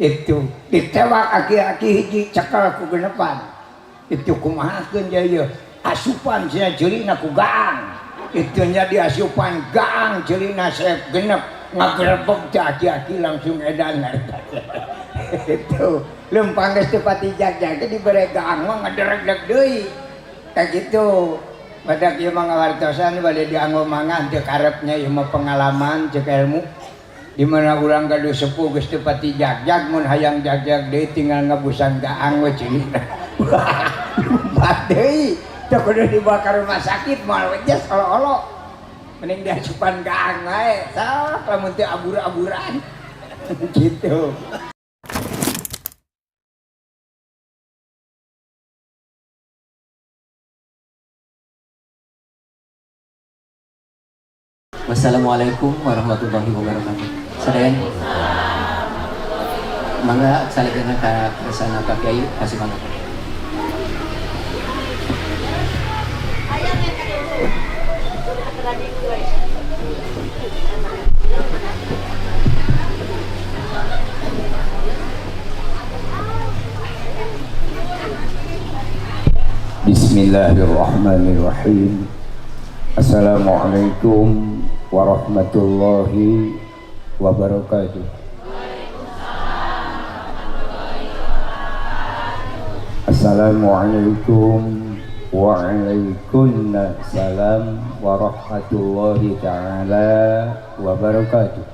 Itu ditewak aki-aki hiji cekal ku genepan. Itu kumahakeun ieu asupan sia ceulina ku gaang. Itu nya diasupan gaang ceulina sep genep ngagerebeg teh aki-aki langsung edan. Itu lempang geus teu pati jag-jag dibere gaang mah ngaderegdeg deui. Kayak gitu. Badak ieu mah ngawartosan bade dianggo mangan teu karepnya ieu mah pengalaman ceuk ilmu. Di mana urang gaduh sepuh geus teu pati jag-jag mun hayang jag-jag deui tinggal ngabusan gaang we ceulina. Lumpat deui. Teu kudu dibawa ka rumah sakit moal wejes olo-olo. Mending diasupan gaang wae. Sok lamun teu abur-aburan. Gitu. Wassalamualaikum warahmatullahi wabarakatuh. Sadayana mangga salajengna ka kersana Pak Kiai kasih mangga. Bismillahirrahmanirrahim. Assalamualaikum warahmatullahi wabarakatuh. Assalamualaikum waalaikumsalam warahmatullahi taala wabarakatuh.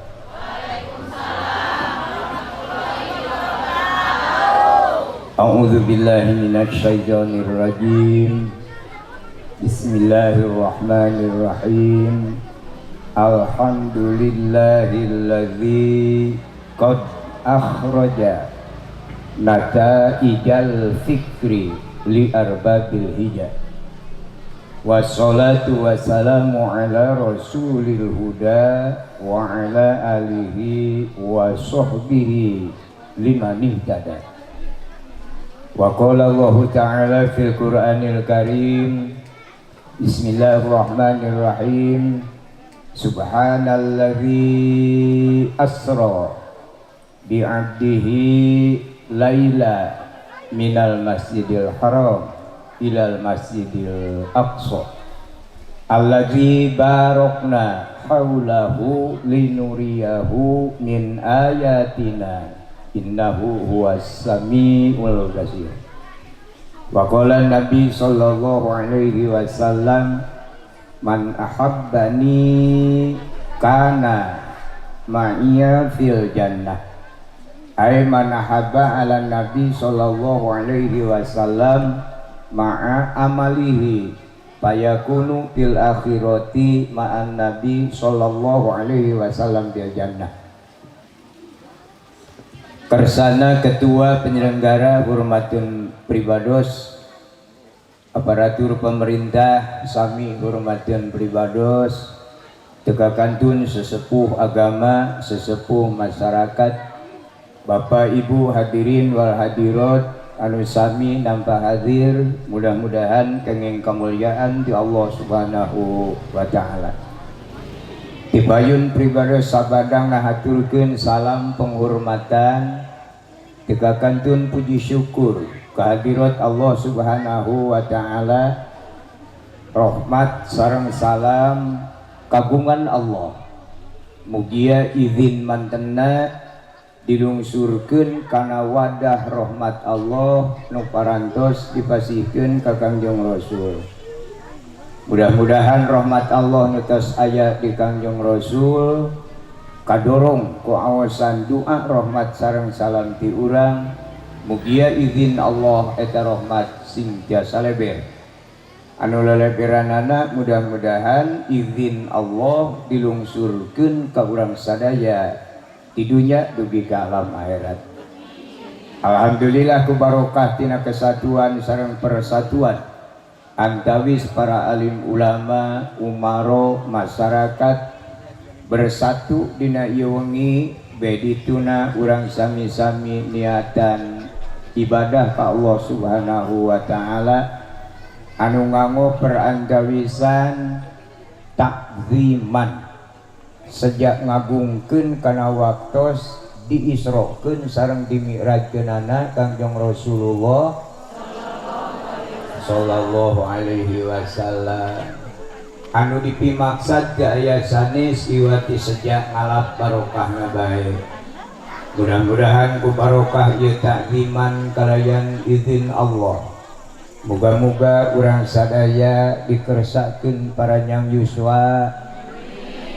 A'udzu billahi minasyaitonir rajim. Bismillahirrahmanirrahim. Alhamdulillahilladzi qad akhraja nataijal fikri li arbabil hijab. Wassalatu wassalamu ala rasulil huda wa ala alihi wa sahbihi liman ihtada. Wa qala Allahu ta'ala fil Qur'anil Karim. Bismillahirrahmanirrahim. Subhanalladzi asra bi'abdihi laila minal masjidil haram ilal masjidil aqsa alladzi barakna haulahu linuriyahu min ayatina innahu huwas samiul basir. Wa qala nabi sallallahu alaihi wasallam man ahabbani kana ma'iya fil jannah. Ay man ahabba ala nabi sallallahu alaihi wasallam ma'a amalihi fayakunu fil akhirati ma'an nabi sallallahu alaihi wasallam fil jannah. Kersana ketua penyelenggara hormatun pribados, aparatur pemerintah sami hormatun pribados, teka kantun sesepuh agama, sesepuh masyarakat, Bapak Ibu hadirin wal hadirat anu sami nampak hadir, mudah-mudahan kenging kemuliaan di Allah Subhanahu wa taala. Tibayun pribados sabadang ngahaturkeun salam penghormatan teka kantun puji syukur kehadirat Allah Subhanahu wa taala, rahmat sareng salam kagungan Allah. Mugia izin mantena dilungsurkeun kana wadah rahmat Allah nu parantos dipasihkeun ka Kangjeng Rasul. Mudah-mudahan rahmat Allah nu tos aya di Kangjeng Rasul kadorong ku awasan doa rahmat sareng salam ti urang. Mugia izin Allah eta rahmat sing tiasa leber. Anu leleberanana mudah-mudahan izin Allah dilungsurkeun ka urang sadaya di dunya dugi ka alam akhirat. Alhamdulillah ku barokah tina kesatuan sareng persatuan antawis para alim ulama, umaro, masyarakat bersatu dina ieu wengi bedituna urang sami-sami niatan ibadah ka Allah Subhanahu wa taala anu nganggo perantawisan takziman sejak ngagungkeun kana waktos Diisrokeun sareng dimi'rajkeunana Kangjeng Rasulullah sallallahu alaihi wasallam. Anu dipimaksad teu aya sanes iwati sejak ngalap barokahna bae. Mudah-mudahan ku barokah ieu takziman kalayan izin Allah. Muga-muga urang sadaya dikersakeun paranjang yuswa,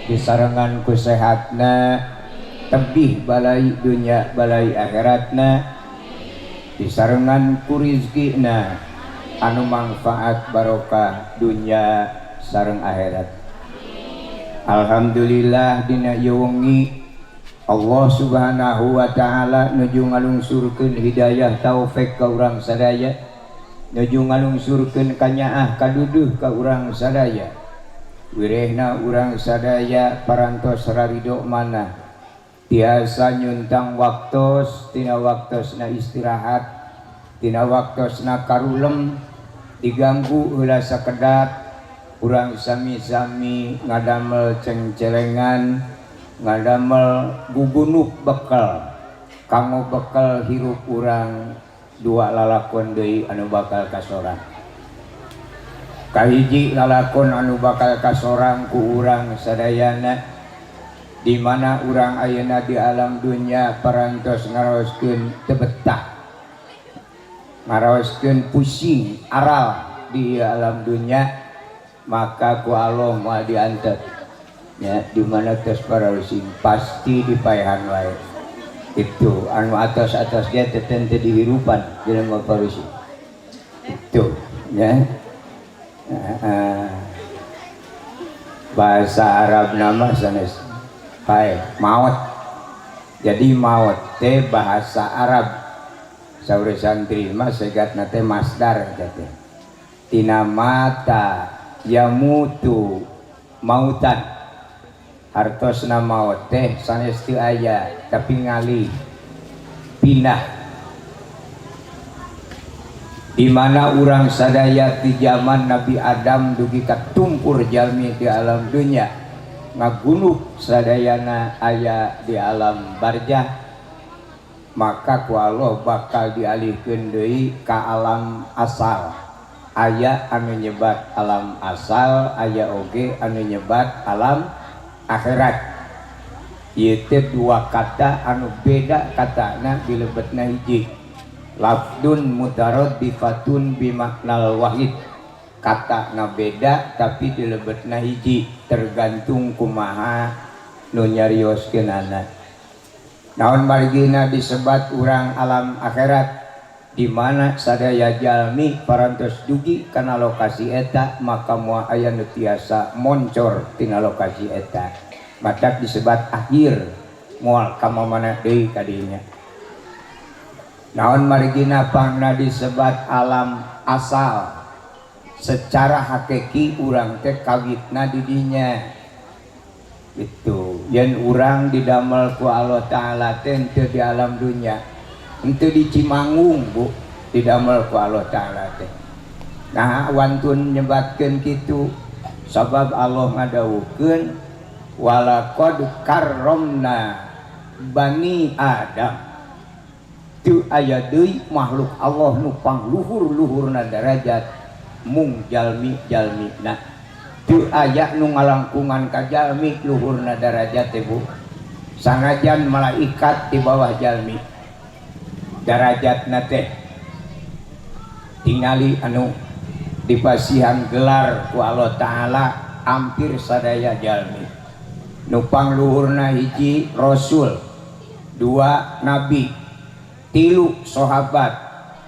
disarengan ku sehatna, tebih balai dunya balai akhiratna, disarengan ku rizkina anu manfaat barokah dunya sareng akhirat. Alhamdulillah, dina ieu wengi Allah Subhanahu wa taala nuju ngalungsurkeun hidayah taufik ka urang sadaya, nuju ngalungsurkeun kanyaah kaduduh ka urang sadaya. Wirehna urang sadaya parantos rarido mana tiasa nyuntang waktos tina waktosna istirahat, tina waktosna karulem, diganggu heula sakedap, urang sami-sami ngadamel cengcelengan, ngadamel gugunuk bekal kanggo bekal hirup urang dua lalakon deui anu bakal kasorang. Kahiji lalakon anu bakal kasorang ku urang sadayana, di mana urang ayeuna di alam dunya parantos ngaraoskeun teu betah, ngaraoskeun pusing aral di alam dunya, maka ku Allah moal diantep ya. Di mana tos pararusing pasti dipaehan wae. Itu anu atas-atas dia teu teu dihirupan jelema parusing itu ya. Bahasa Arab nama sanes pae maut. Jadi maut teh bahasa Arab saur santri mah segatna teh masdar teh tina mata yamutu mautan. Hartosna maut teh sanes teu aya, tapi ngalih pindah. Di mana urang sadaya di zaman Nabi Adam dugi katumpur jalmi di alam dunia ngagunuk sadayana aya di alam barjah, maka ku Allah bakal dialihkeun deui ka alam asal. Aya anu nyebat alam asal, aya oge anu nyebat alam akhirat. Ieu teh dua kata anu beda katana dilebetna hiji. Lafdun mutaraddifatun bimaknal wahid. Katana beda tapi dilebetna hiji, tergantung kumaha nu nyarioskeunana. Naon margina disebat urang alam akhirat, di mana sadaya jalmi parantos dugi kana lokasi eta, maka moal aya nu tiasa moncor tina lokasi eta. Matak disebat akhir, moal ka mana deui kadinya. Naon margina pangna disebat alam asal? Secara hakiki urang teh kawitna di dinya. Itu yen urang didamel ku Allah Ta'ala teh henteu di alam dunya, henteu di Cimanggung, Bu, didamel ku Allah Ta'ala teh. Nah, wantun nyebatkeun kitu sabab Allah ngadawuhkeun walaqad karramna bani Adam. Teu aya deui makhluk Allah nu pangluhur-luhurna darajat mung jalmi-jalmina. Teu aya nu ngalangkungan ka jalmi luhurna darajat teh, Bu. Sanajan malaikat di bawah jalmi darajatna teh. Tingali anu dipasihan gelar ku Allah Ta'ala hampir sadaya jalmi. Nu pangluhurna hiji rasul, dua nabi, tilu sahabat,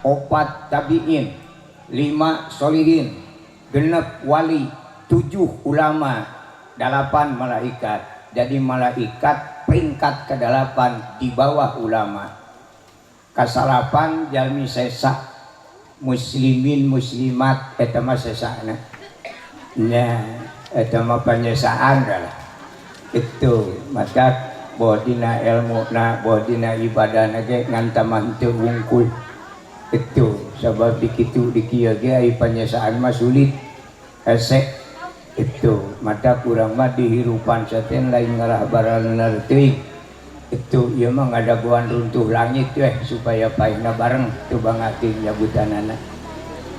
opat tabiin, lima solihin, genep wali, tujuh ulama, delapan malaikat. Jadi malaikat peringkat ke-8 di bawah ulama. Kasalapan jalmi sesa, muslimin muslimat eta mah sesana nya, eta mah panyesaan lah. Itu maka boh dina ilmu na, boh dina ibadah na ge ngan tamah teu wungkul. Itu sabab dikitu dikieu ge ai panyesaan mah sulit hese. Itu mata kurang mah dihirupan saten lain ngarah baranar teuing. Itu ieu mah ngadagoan runtuh langit weh supaya paehna bareng teu bangating nyabutanana.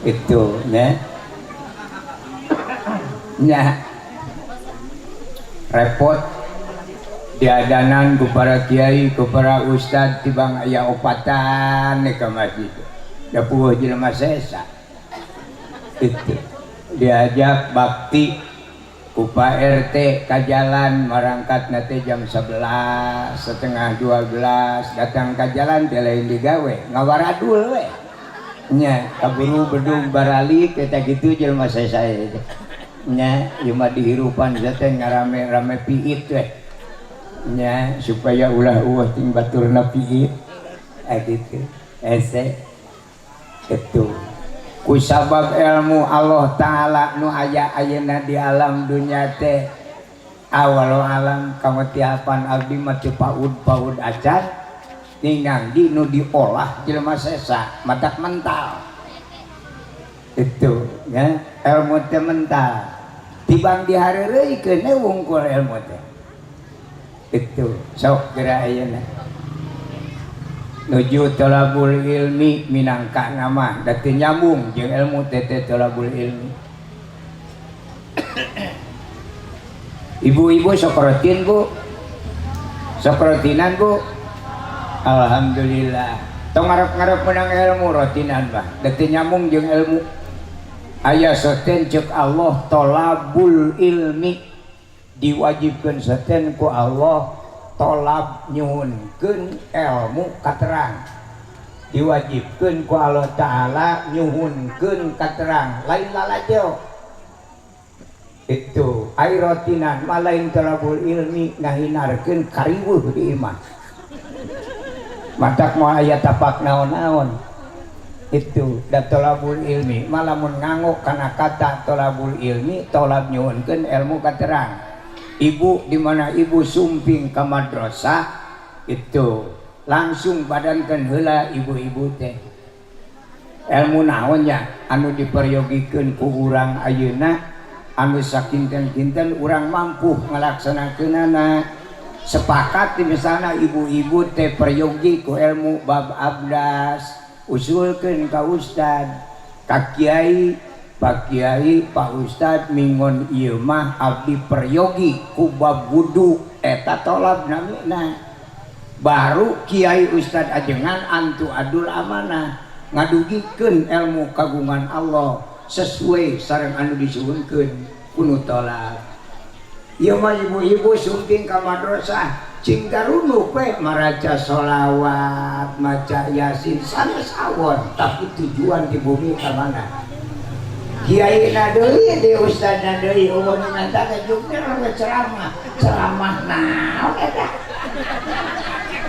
Itu nya. Nya repot diadanan ku para kiai, ku para ustad, tibang aya opatan ka masjid. Da puguh jelema sesa. Itu diajak bakti ku Pak RT ka jalan, marangkat teh jam 11, setengah 12 datang ka jalan teh lain digawe, ngawaradul we. Nya kaburu bedug baralik eta kitu jelema sesa teh. Nya ieu mah dihirupan teh ngarame-rame piit we. Nya supaya ulah eueuh ting baturna piit. Ah gitu. Ese itu. Ku sabab ilmu Allah Ta'ala nu aya ayeuna di alam dunya teh awal alam kamatiapan abdi mah teu paud-paud acan ningang di nu diolah jelema sesa matak mental. Itu ya ilmu teh mental. Tibang dihareureuykeun wungkul ilmu teh. Itu sok geura ayeuna nuju tolabul ilmi minangka nama da teu nyambung jeung ilmu teh teh tolabul ilmi. Ibu-ibu sok rotin bu, sok rotinan bu, alhamdulillah. Tong ngarep-ngarep menang ilmu rotinan bah, da teu nyambung jeung ilmu. Aya soten ceuk Allah tolabul ilmi diwajibkeun soten ku Allah tolab nyuhunkeun ilmu katerang, diwajibkeun ku Allah Ta'ala nyuhunkeun katerang lain lalajo. Itu ai rotinan mah lain tolabul ilmi ngahinarkeun kariweuh di imah matak moal aya tapak naon-naon. Itu da tolabul ilmi mah lamun nganggo kana kata tolabul ilmi tolab nyuhunkeun ilmu katerang. Ibu di mana ibu sumping ke madrasah itu langsung badankeun heula ibu-ibu teh ilmu naonnya anu diperyogikeun ku urang ayeuna anu sakinten-kinten urang mampu ngalaksanakeunana. Sepakat misalna ibu-ibu teh peryogi ku ilmu bab abdas, usulkeun ka ustad, ka kiai, Pak Kiai, Pak Ustad mingon ieu mah abdi peryogi ku bab wudu eta tolab namina. Baru Kiai Ustad ajengan antu adul amanah ngadugikeun ilmu kagungan Allah sesuai sareng anu disuhunkeun kuno tolab. Ieu mah ibu-ibu sumping ka madrasah cing garunuk we maraca sholawat, maca yasin sanes awon, tapi tujuan di bumi ka mana? Kiai na deui, di ustad na deui, eueuh nu menta ge jukir we ceramah, ceramah naon eta?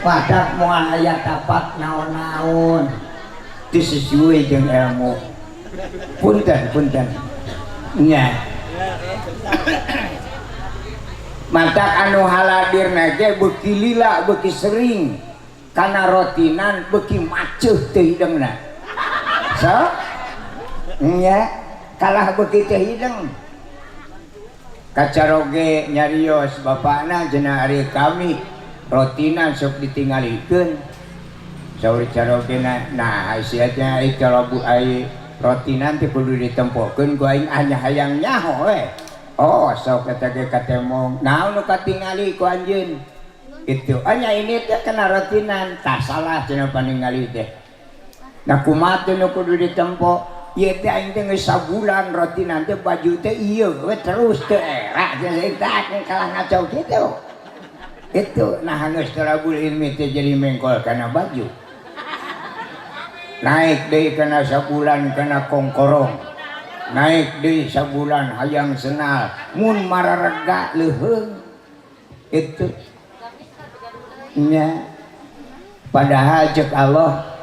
Padak moal aya tapak naon-naon. Teu sesuai jeung ilmu. Punten, punten. Nya. Matak anu haladirna ge beuki lila, beuki sering kana rotinan beuki maceuh teu hideungna. So? Nya. Kalah beuki teh hideng kacaroge nyarios bapakna cenah ari kami rotinan sok ditinggalikeun saur carogena nah sia teh ai calobu ai rotinan teh kudu ditempokeun ku aing hanya hayang nyaho we. Oh sok eta ge katemong naon nu katingali ku anjeun itu anya ini teh kena rotinan tah salah cenah paningali teh. Nah kumaha teh nu kudu ditempo? Ieu teh aing teh geus sabulan rotinan teh baju teh ieu we terus teu era cenah teh kalah ngaco kitu. Itu nah geus tolabul ilmi teh jadi mengkol kana baju. Naik deui kana sabulan kana kongkorong. Naik deui sabulan hayang senal mun mararega leuheung. Itu nya padahal ceuk Allah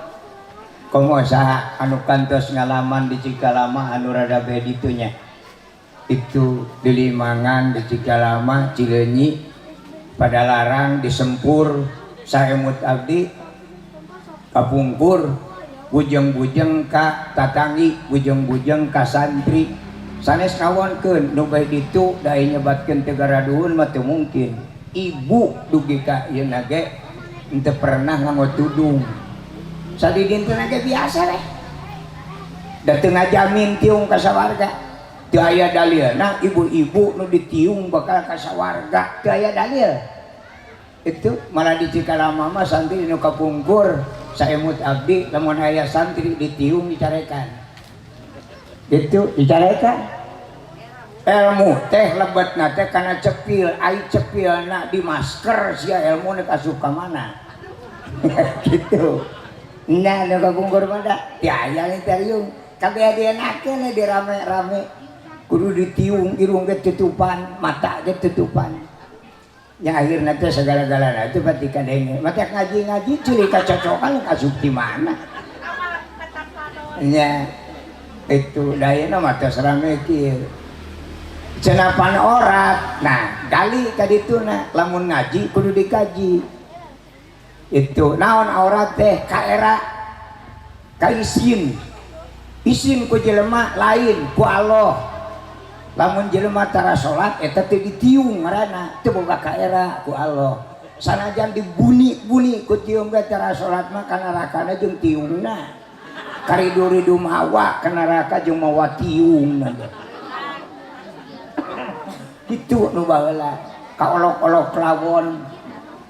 komo saha anu kantos ngalaman di Cikalama anu rada bed itunya itu di Limangan di Cikalama Cileunyi pada larang disempur saemut abdi kapungkur bujeng-bujeng ka tatangi bujeng-bujeng ka santri sanes kawonkeun nu bae ditu da nyebatkeun teu garaduhun mah teu mungkin ibu dugi ka ieu ge Henteu pernah nganggo tudung. Sadidintena ge biasa we. Da teu ngajamin tiung ka sawarga. Teu aya dalilna ibu-ibu nu ditiung bakal ka sawarga. Teu aya dalil. Itu malah di Cikalama mah santri nu kapungkur saemut abdi lamun aya santri ditiung dicarekan. Itu dicarekan. Ilmu teh lebetna teh kana cepil, ai cepilna di masker sia ilmu nek asup ka mana. Gitu. Nah, nu kapungkur mah da teu aya tariung. Kabeh dienakeun di rame-rame. Kudu ditiung irung ge tutupan, mata ge tutupan. Ya akhirna teh segala-galana itu pati kadenge. Mata ngaji-ngaji ciri kacocokan asup di mana. Nya itu dayana mah tos rame kieu. Cenapan orat. Nah, gali ka dituna lamun ngaji kudu dikaji. Itu naon aurat teh kaera kaisin. Isin ku jelema lain ku Allah. Lamun jelema tara salat eta teh ditiung ngaranna, teu boga kaera ku Allah. Sanajan dibuni-buni ku tiung ge tara salat mah ka narakana jeung tiungna. Karidu-ridu mawa ka neraka jeung mawa tiungna. Kitu nu baheula kaolok-olok lawon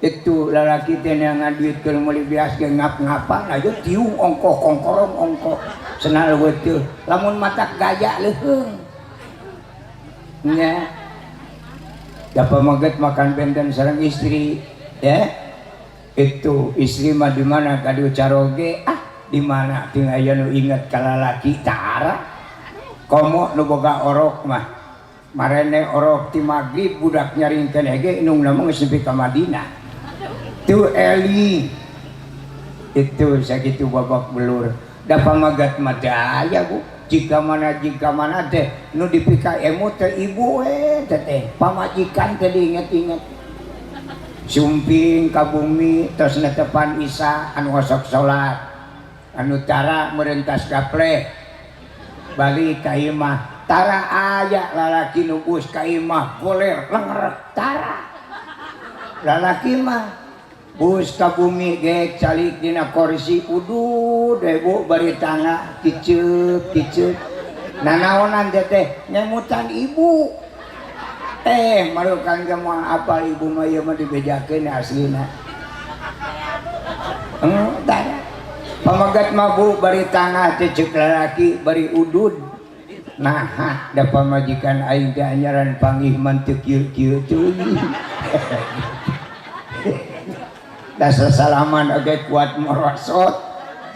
itu lalaki teh neangan duit keur meuli beas ge ngap-ngapan aja tiung ongkoh kongkorong ongkoh senal teu lamun matak gaya leuheung nya da pameget makan benten sareng istri ya itu istri mah di mana kadu caroge ah di mana teu aya nu inget ka lalaki tara komo nu boga orok mah marene orok ti magrib budak nyaringkeun ge indungna mah geus nepi ka Madinah tu Eli itu sakitu babak belur da pamagat mah teu aya bu jika mana teh nu dipika emu teh ibu we teh teh pamajikan teh diinget-inget sumping ka bumi tos netepan Isa anu osok salat anu tara merentas gapleh balik ka imah tara aya lalaki nu bus ka imah goler lengrek tara lalaki mah bus ka bumi gek calik dina kursi udud we bu bari tangga kiceup kiceup nanaonan teh teh nyemutan ibu eh marukan ge moal apal ibu mah ieu mah dibejakeun aslina tara pamagat mah bu bari tangga teh ceuk lalaki bari udud nah da pamajikan aing teh anyaran panggih man teu kieu-kieu teuing dasar salaman oge kuat merosot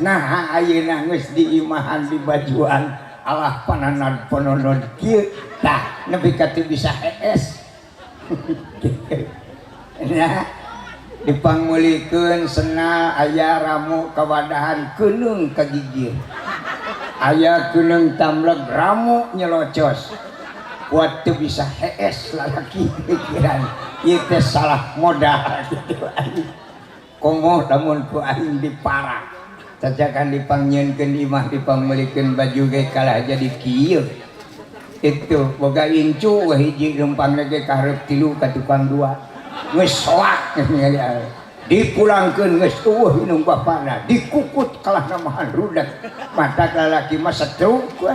nah ayeuna geus diimahan di bajuan alah pananad pononod kieu tah nepi ka teu bisa hees nah dipangmeulikeun senal aya ramu kawadahan keuneung ka gigir aya keuneung tamleg ramu nyelocos kuat teu bisa hees lalaki pikiran ieu teh salah modal gitu komo lamun ku aing diparak cacakan dipangnyieunkeun imah dipangmeulikeun baju ge kalah jadi kieu itu boga incu we hiji lempang ge ka hareup tilu ka tukang dua geus soak dipulangkeun geus eueuh indung bapana dikukut kalah namahan rudet mata lalaki mah stroke we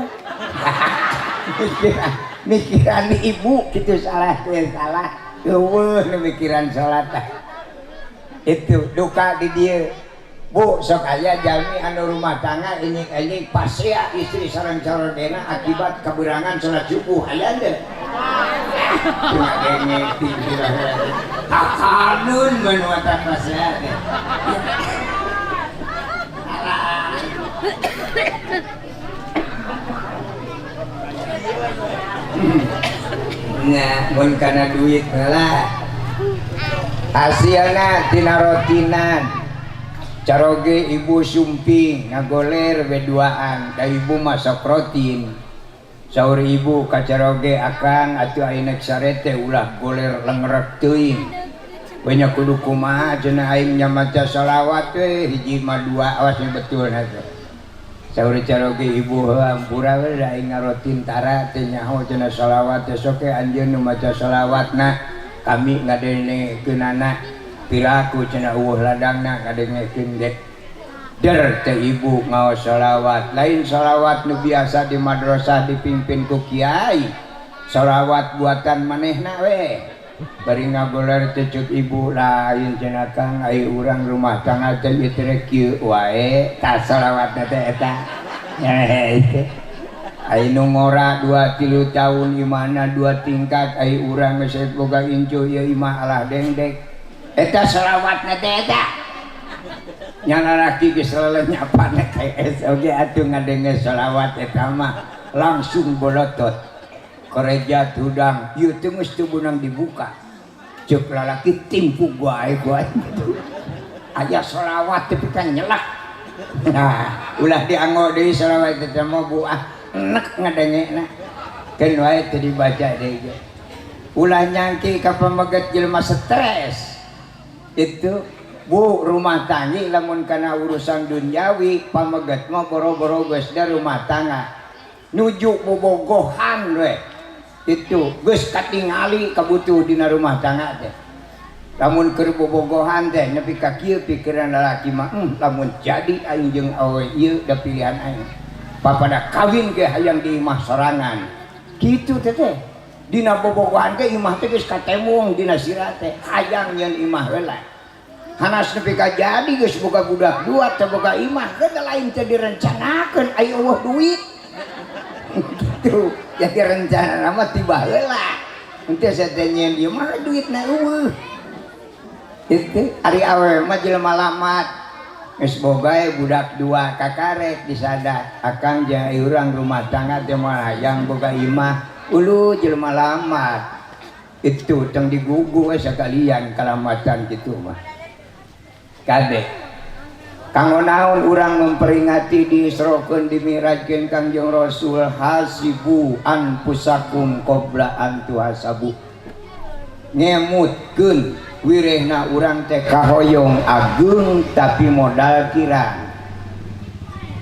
mikiran ibu kitu salah teh salah eueuh nu mikiran salat itu duka di dieu bu sok aya jalmi anu rumah tangga inyik-inyik pasea istri sareng carodena akibat kaberangan salat subuh aya teu cuma denge tinggi hakanun menuatan pasea teh nya mun kana duit lah hasilna tina rotinan caroge ibu sumping ngagoler beduaan da ibu masak rotin saur ibu ka caroge akang atuh ayeuna sare teh ulah goler lengrek teuing we nya kudu kumaha cenah aing nya maca shalawat we hiji mah dua awas betul teh saur caroge ibu hampura we da aing ngarotin tara teh nyaho cenah shalawat teh sok anjeun nu maca shalawatna kami ngadenekeunana Piraku cenah eueuh ladangna ngadengekeun ge. Der teh ibu ngaos sholawat, lain sholawat nu biasa di madrasah dipimpin ku kiai. Sholawat buatan manehna we. Bari ngagoler teh ceuk ibu lain cenah Kang, ai urang rumah tangga teh ieu teh kieu wae, tah sholawatna teh eta. Ai nu ngora 2-3 tahun imahna 2 tingkat, ai urang geus boga incu ieu imah alah dengdek. Eta sholawatna teh eta. Nya lalaki geus lelenyapan teh oge atuh ngadenge sholawat eta mah langsung bolotot. Kerja tudang, ieu teh geus teu beunang dibuka. Ceuk lalaki timpuk wae wae. Aya sholawat tapi kan nyelak. Nah, ulah dianggo deui sholawat eta mah bu ah enek ngadengena. Keun wae teu dibaca deui ge. Ulah nyangki ka pameget jelema stres. Itu bu rumah tangga lamun kana urusan duniawi pameget mah boro-boro geus da rumah tangga. Nuju bobogohan we. Itu geus katingali kabutuh dina rumah tangga teh. Lamun keur bobogohan teh nepi ka kieu pikiran lalaki mah, lamun jadi aing jeung awewe ieu da pilihan aing. Papada kawin ge hayang di imah sorangan. Kitu teh teh. Dina bobogohan ge imah teh geus katemung dina sirah teh hayang nyeun imah heula. Hanas nepi ka jadi geus boga budak dua teh boga imah ge lain teh direncanakeun aya eueuh duit. Gitu. Jadi rencana mah tiba heula. Henteu teh nyeun ieu mah duitna eueuh. Itu ari awewe mah jelema lamat. Geus boga budak dua kakarek disada akang jeung urang rumah tangga teh moal hayang boga imah ulu jelema lamat. Itu tong digugu we sakalian kalamatan kitu mah. Kade kanggo naon urang memperingati diisrokeun dimirajkeun Kangjeng Rasul hasibu anfusakum qabla an tuhasabu. Ngemutkeun wirehna urang teh kahoyong ageung tapi modal kirang.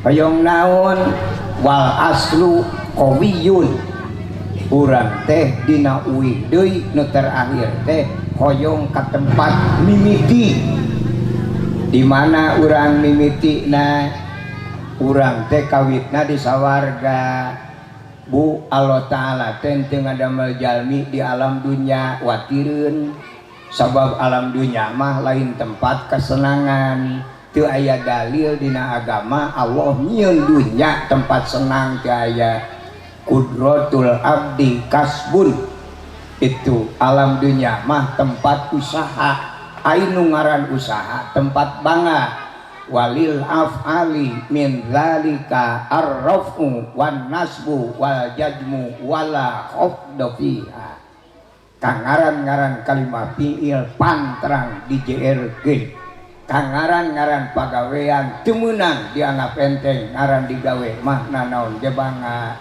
Hoyong naon wal aslu qawiyun. Urang teh dina uih deui nu terakhir teh hoyong ka tempat mimiti. Di mana urang mimitina urang teh kawitna di sawarga. Bu Allah Ta'ala teh teu ngadamel jalmi di alam dunya watireun. Sabab alam dunya mah lain tempat kesenangan. Teu aya dalil dina agama Allah nyieun dunya tempat senang teu aya. Kudratul abdi kasbun. Itu alam dunya mah tempat usaha. Ainu ngaran usaha tempat bangga. Walil af'ali min zalika arrafu wan nasbu wal jazmu wala khafda fiha. Kangaran-ngaran kalimah fiil pantrang di JRG. Kangaran-ngaran pagawean teu meunang dianggap enteng ngaran digawe mah nanaon ge bangga.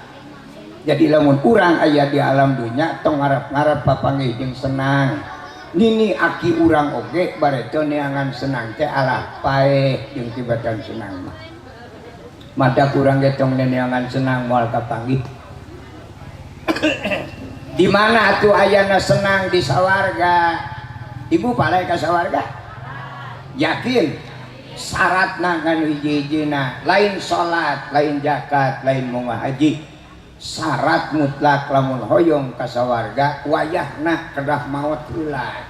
Jadi lamun urang aya di alam dunya tong ngarap-ngarap papanggih jeung senang. Nini aki urang oge bareto neangan senang teh alah paeh jeung tibatan senang mah. Mata kurang ge tong neangan senang moal kapanggih. Di mana atuh ayana senang di sawarga? Ibu palai ka sawarga? Yakin? Syaratna kan hiji-hijina, lain salat, lain zakat, lain munggah haji. Syarat mutlak lamun hoyong ka sawarga wayahna kedah maot heula.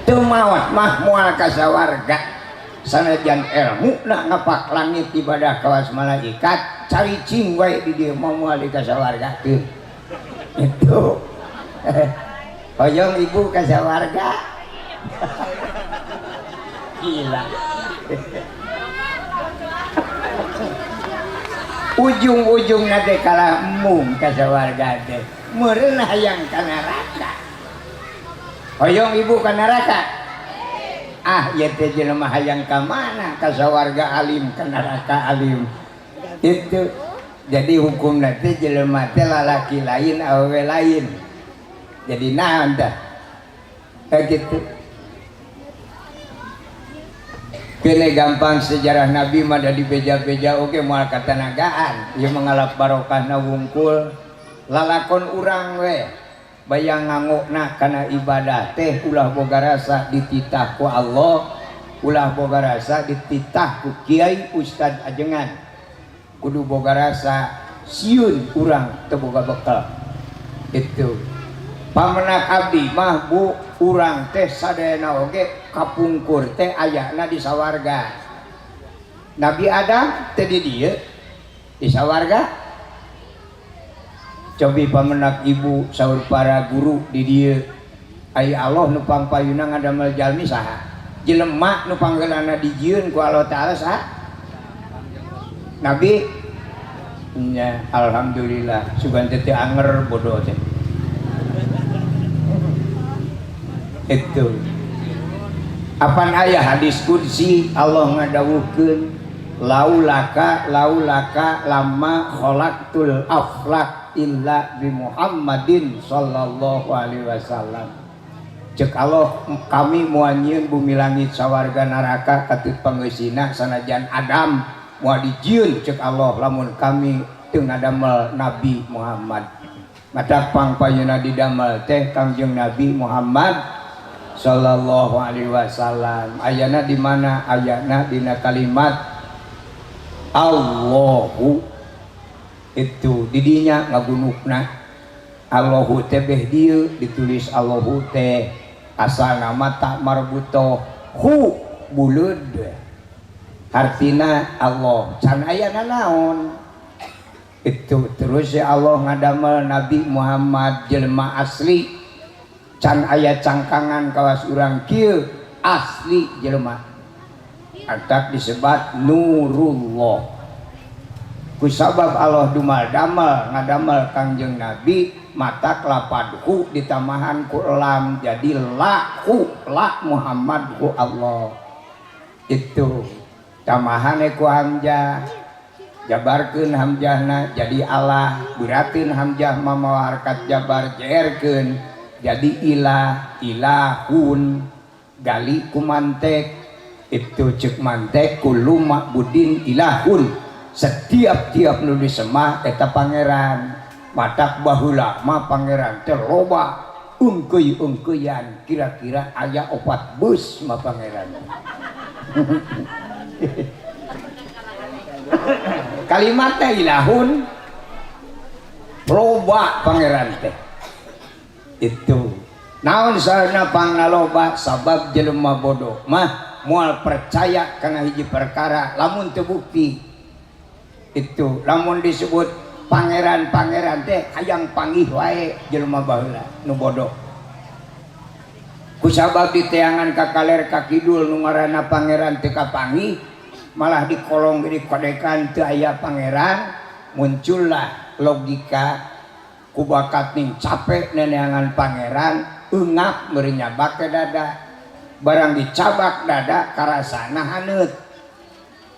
Teu maot mah moal ka sawarga. Sanajan ilmu na ngapak langit ibadah kawas malaikat caricing wae di dieu mah moal di ka sawarga teu. Itu. Hoyong ibu ka sawarga. Gila. Ujung-ujung teh kalah embung ka sawarga teh. Meureun hayang ka neraka. Hoyong ibu ka neraka? Ah, ieu teh jelema hayang ka mana? Ka sawarga alim, ka neraka alim. Itu. Jadi hukumna teh jelema teh lalaki lain, awewe lain. Jadi naon tah? Kayak gitu. Kene gampang sejarah Nabi mah da dibeja-beja oge moal katanagaan. Ieu mengalap barokahna wungkul. Lalakon urang we. Bayang ngangokna kana ibadah teh ulah boga rasa dititah ku Allah, ulah boga rasa dititah ku kiai ustad ajengan. Kudu boga rasa sieun urang teu boga bekal. Itu pamenak abdi mah bu, urang teh sadayana oge kapungkur teh ayana di sawarga. Nabi Adam teh di dieu di sawarga. Cobi pamenak ibu saur para guru di dieu, ai Allah nu pangpayuna ngadamel jalmi saha? Jelema nu panggeulana dijieun ku Allah Taala saha? Nabi nya. Alhamdulillah, sugan teh teu anger bodoh teh. Itu apan aya hadis qudsi, Allah ngadawuhkeun laulaka laulaka lama khalaqtul aflak illa bi Muhammadin sallallahu alaihi wasallam. Cek Allah, kami moal nyieun bumi langit sawarga neraka katut pangeusina sanajan Adam moal dijieun, cek Allah, lamun kami teu ngadamel Nabi Muhammad. Mata pangpayuna didamel teh Kangjeng Nabi Muhammad sallallahu alaihi wasallam. Ayana di mana? Ayana dina kalimat Allahu. Itu didinya ngagunukna Allahu teh beh dieu ditulis Allahu teh asal nama tak marbutoh hu buleud artina Allah can aya nanaon. Itu terus ya Allah ngadamel Nabi Muhammad jelema asli can aya cangkangan kawas urang kieu, asli jelema atak disebat nurullah. Kusabab Allah dumal damel ngadamel Kangjeng Nabi, mata lapadhu ditamahan ku lam jadi lahu la Muhammad ku Allah. Itu tamahane ku hamzah, jabarkeun hamzahna jadi Allah, beratin hamzah mamawa harkat jabar, jerkeun jadi ilah ilahun, gali ku mantek. Itu cek mantek kullu ma'budin ilahun, setiap tiap nu disemah eta pangeran. Matak baheula mah pangeran teh loba ungkeuy-ungkeuyan, kira-kira aya 4 bus mah pangeran. Kalimat teh ilahun loba pangeran teh. Itu naon sarana pangnaloba? Sabab jelema bodoh mah moal percaya kana hiji perkara lamun teu bukti. Itu lamun disebut pangeran-pangeran teh hayang panggih wae jelema baheula nu bodoh. Kusabab diteangan ka kaler ka kidul nu ngaranna pangeran teu kapanggih, malah dikolong dikodekan teu aya pangeran, muncullah logika ku bakat ning capek neneangan pangeran, eungap meureun nyabak ke dada, barang dicabak dada karasana haneut.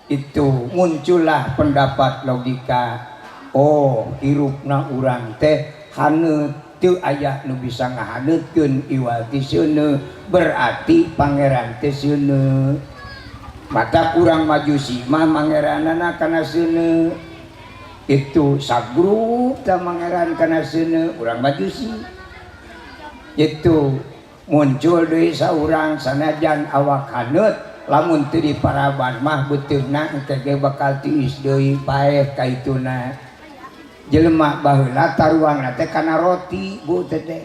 Itu muncullah pendapat logika, oh hirupna urang teh haneut, teu aya nu bisa ngahaneutkeun iwal ti seuneu, berarti pangeran teh seuneu. Mata kurang majusi mah mangeranana kana seuneu. Itu sagrup tah mangeran kana seuneu urang majusi. Itu muncul deui saurang sanajan awak haneut lamun teu diparaban mah beuteungna engke ge bakal tiis deui paeh kaituna. Jelema baheula taruangna teh kana roti bu teteh,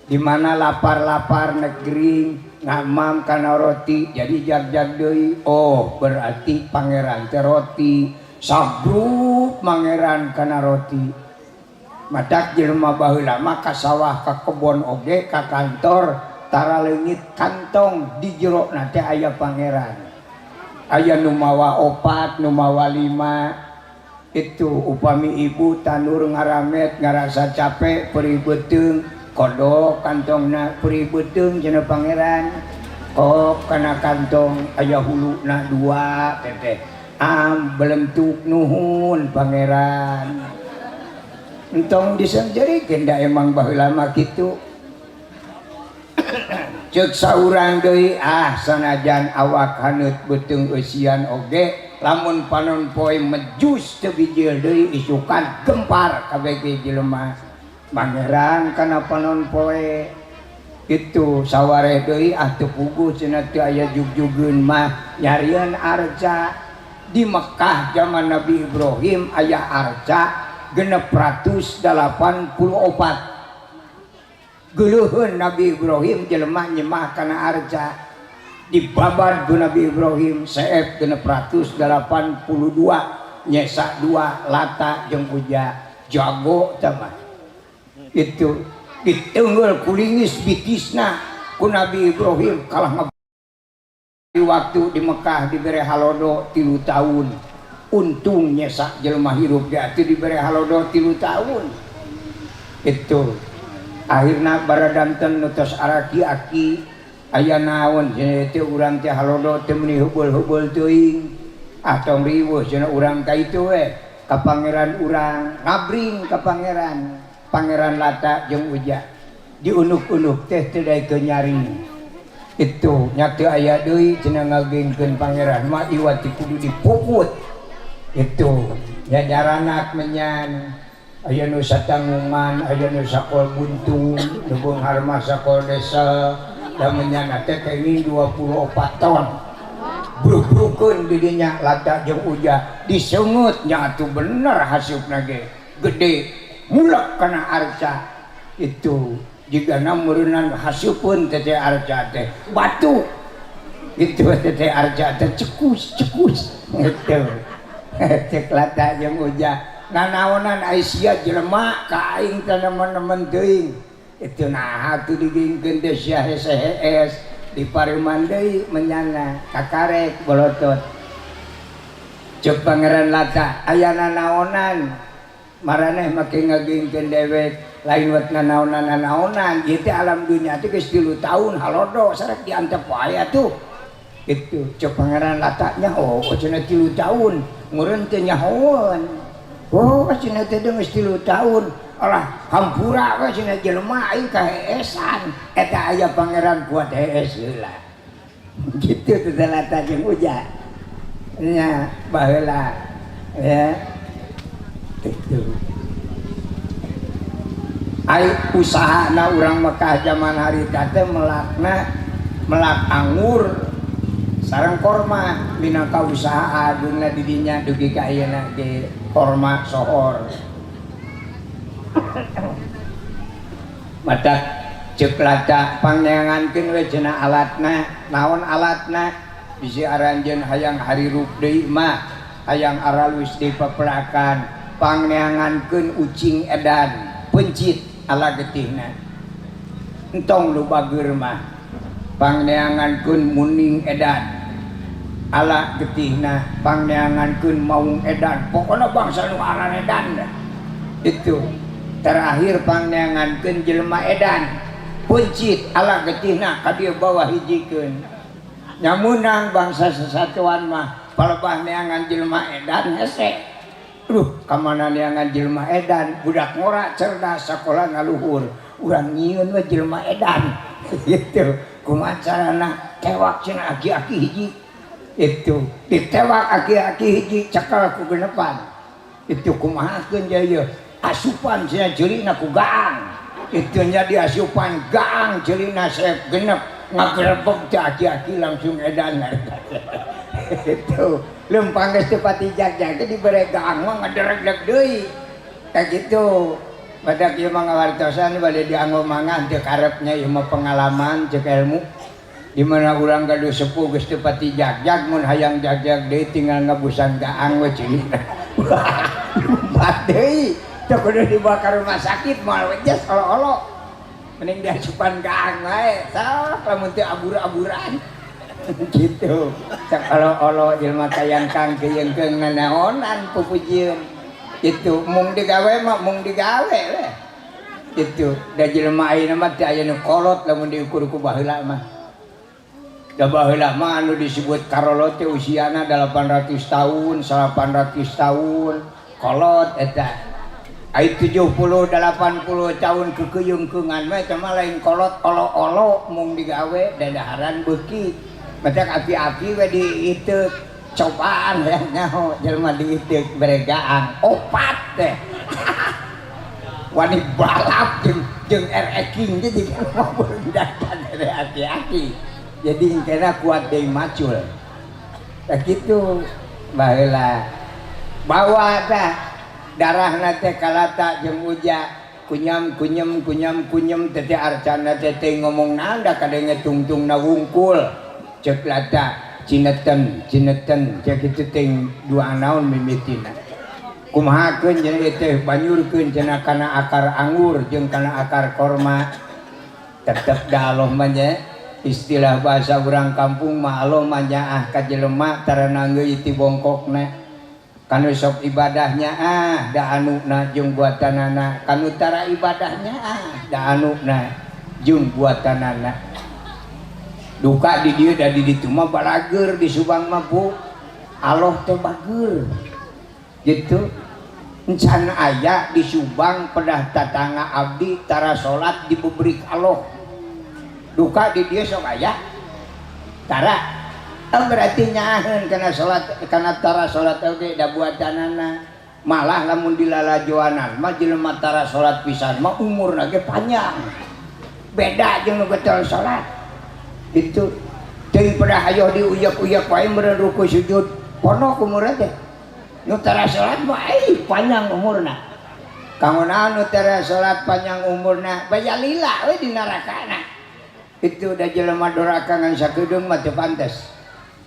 di mana lapar-lapar negeri ngamam kana roti jadi jag-jag deui. Oh berarti pangeran teh roti, sagrup mangeran kana roti. Matak jelema baheula mah ka sawah ka kebon oge ka kantor tara leungit kantong di jero na teh aya pangeran. Aya nu mawa 4, nu mawa 5. Itu upami ibu tanur ngaramet ngarasa capek perih beuteung, kodok kantongna perih beuteung cenah pangeran. Kok kana kantong aya huluna 2 teteh. Am belentuk nuhun pangeran. Entong disenjerikeun da emang baheula mah kitu. Ceuk saurang deui, ah sanajan awak haneut beuteung eusian oge lamun panon poe mejus teu bijil deui isukan gempar kabeh ge jelema. Pangeran kana panon poe itu sawareh deui ah teu puguh cenah teu aya jugjugeun mah nyarieun arca. Di Mekah zaman Nabi Ibrahim aya arca 684. Geuleuheun Nabi Ibrahim jelema nyemah kana arca. Dibabad ku Nabi Ibrahim seep 682, nyesa dua, Lata jeung Uja, jago teh mah. Itu ditenggel kulingis bitisna ku Nabi Ibrahim kalah. Di waktu di Mekah dibere halodo 3 tahun, untung nyesak jelema hirup dia itu dibere halodo 3 tahun. Itu akhirna baradanten nu tos araki-aki, aya naon cenah teh urang teh halodo teh meuni heubeul-heubeul teuing. Ah, tong riweuh cenah, urang ka itu we ka pangeran urang, ngabring ka pangeran, Pangeran Lata jeung Uja. Diunuk-unuk teh teu daekeun nyaring. Itu nya teu aya deui cenah ngagengkeun pangeran mah iwat kudu dipuput. Itu nya nyaranak menyan aya nu satanggungan, aya nu sakol buntung, nu beunghar mah sakol desa da menyan teh kenging 24 ton. Bruk-brukeun di dinya Lata jeung Uja, diseungeut nya atuh bener hasupna ge gede mulek kana arca. Itu jigana meureunnan hasupeun teh arca teh batu. Itu teh arca teh cekus cekus gitu. Cek Lata jeung Uja, nanaonan ai sia jelema ka aing teh nemen-nemen teuing? Itu naha tuh digingkeun teh sia hese-hees? Dipareuman deui menyana kakarek bolotot. Cek Pangeran Lata, aya nanaonan maraneh make ngagingkeun dewek? Lain wet nanaonan nanaonan, ieu teh alam dunya teh geus 3 tahun halodo sarek diantep wae atuh. Itu cek Pangeran Lata nya, oh cenah 3 tahun ngeureun teh nyahoeun. Oh cenah teh geus 3 tahun. Alah, hampura we cenah, jelema aing kaheesan. Eta aya pangeran kuat hees heula gitu teh Lata jeung Uja nya baheula ya. Itu ai usahana urang Mekah zaman harita teh melakna melak anggur sareng korma minangka usaha agungna di dinya dugi ka ayeuna ge korma sohor. Matak ceuk Lata, pangneangankeun we cenah alatna. Naon alatna? Bisi aranjeun hayang harirup deui mah, hayang aralus deui pepelakan, pangneangankeun ucing edan, pencit ala getihna, entong nu bageur mah. Pangneangankeun muning edan ala getihna, pangneangankeun maung edan, pokona bangsa nu edan. Itu terakhir pangneangankeun jelema edan, pencit ala getihna ka dieu bawah hijikeun. Nyamunang bangsa sesatuan mah palebah neangan jelema edan hese. Duh, kamana neangan jelema edan, budak ngora cerdas, sakola ngaluhur? Urang nyieun we jelema edan gitu. Kumaha carana? Tewak cenah aki-aki hiji. Itu ditewak aki-aki hiji, cekal ku genepan. Itu kumahakeun ieu? Asupan cenah ceulina ku gaang. Itu nya diasupan gaang ceulina seep genep, ngagerebeg teh aki-aki langsung edan. Itu lempang geus teu pati jag-jag dibere gaang mah ngaderegdeg deui kayak gitu. Badak ieu mah ngawartosan bade dianggo mangan teu karepnya, ieu mah pengalaman ceuk ilmu. Di mana urang gaduh sepuh geus teu pati jag-jag, mun hayang jag-jag deui tinggal ngabusan gaang we ceulina. Lumpat deui, teu kudu dibawa ka rumah sakit, moal wejes olo-olo. Mending diasupan gaang wae sok lamun teu abur-aburan gitu. Cak olo-olo jelema kayangkang keyeungkeung nanaonan pupujieun. Itu mung digawe mah mung digawe we. Itu da jelema ayeuna mah teu aya nu kolot lamun diukur ku baheula mah. Da baheula mah anu disebut karolot teh usiana 800 tahun, 800 tahun, kolot eta. Ai 70 80 tahun kekeuyungkeungan mah eta mah lain kolot, olo-olo mung digawe dadaharan beuki. Matak api-api we diiteuk, cobaan hayang nyaho jelema diiteuk bere gaang opat teh. Wani balap jeung jeung RX King, jadi kan mau datang dari aki-aki, jadi kena kuat deui macul. Tah kitu baheula, bawa tah darahna teh kalata jeung uja, kunyam kunyem kunyam kunyem teh arcana teh teh ngomong naon da kadenge tungtungna wungkul. Cek lata, "Cineten cineten," cek kitu teh dua naon mimitina. "Kumahakeun cenah ieu teh?" "Banyurkeun cenah kana akar anggur jeung kana akar korma." Tetep da Allah mah nya, istilah bahasa urang kampung mah, Allah mah nyaah ka jelema tara nanggeuy ti bongkokna. Kanu sok ibadahnya ah da anuna jeung buatanana, kanu tara ibadahnya ah da anuna jeung buatanana. Duka di dieu da di ditu mah balageur, di Subang mah, Bu, Allah teh bageur gitu. Encan aya di Subang pedah tatangga abdi tara salat dibebrik Allah. Duka di dieu sok aya tara. Oh, berarti nyaaheun kana salat, kana tara salat oge da buatanana. Malah lamun dilalajoanan mah, jelema tara salat pisan mah umurna ge panjang, beda jeung nu getol salat. Itu teuing pedah hayoh diuyak-uyak wae meureun ruku sujud pondok umurna teh. Nu tara salat mah ai panjang umurna. Kanggo naon nu tara salat panjang umurna? Baya lila we di narakana. Itu da jelema doraka ngan sakedeung mah teu pantes.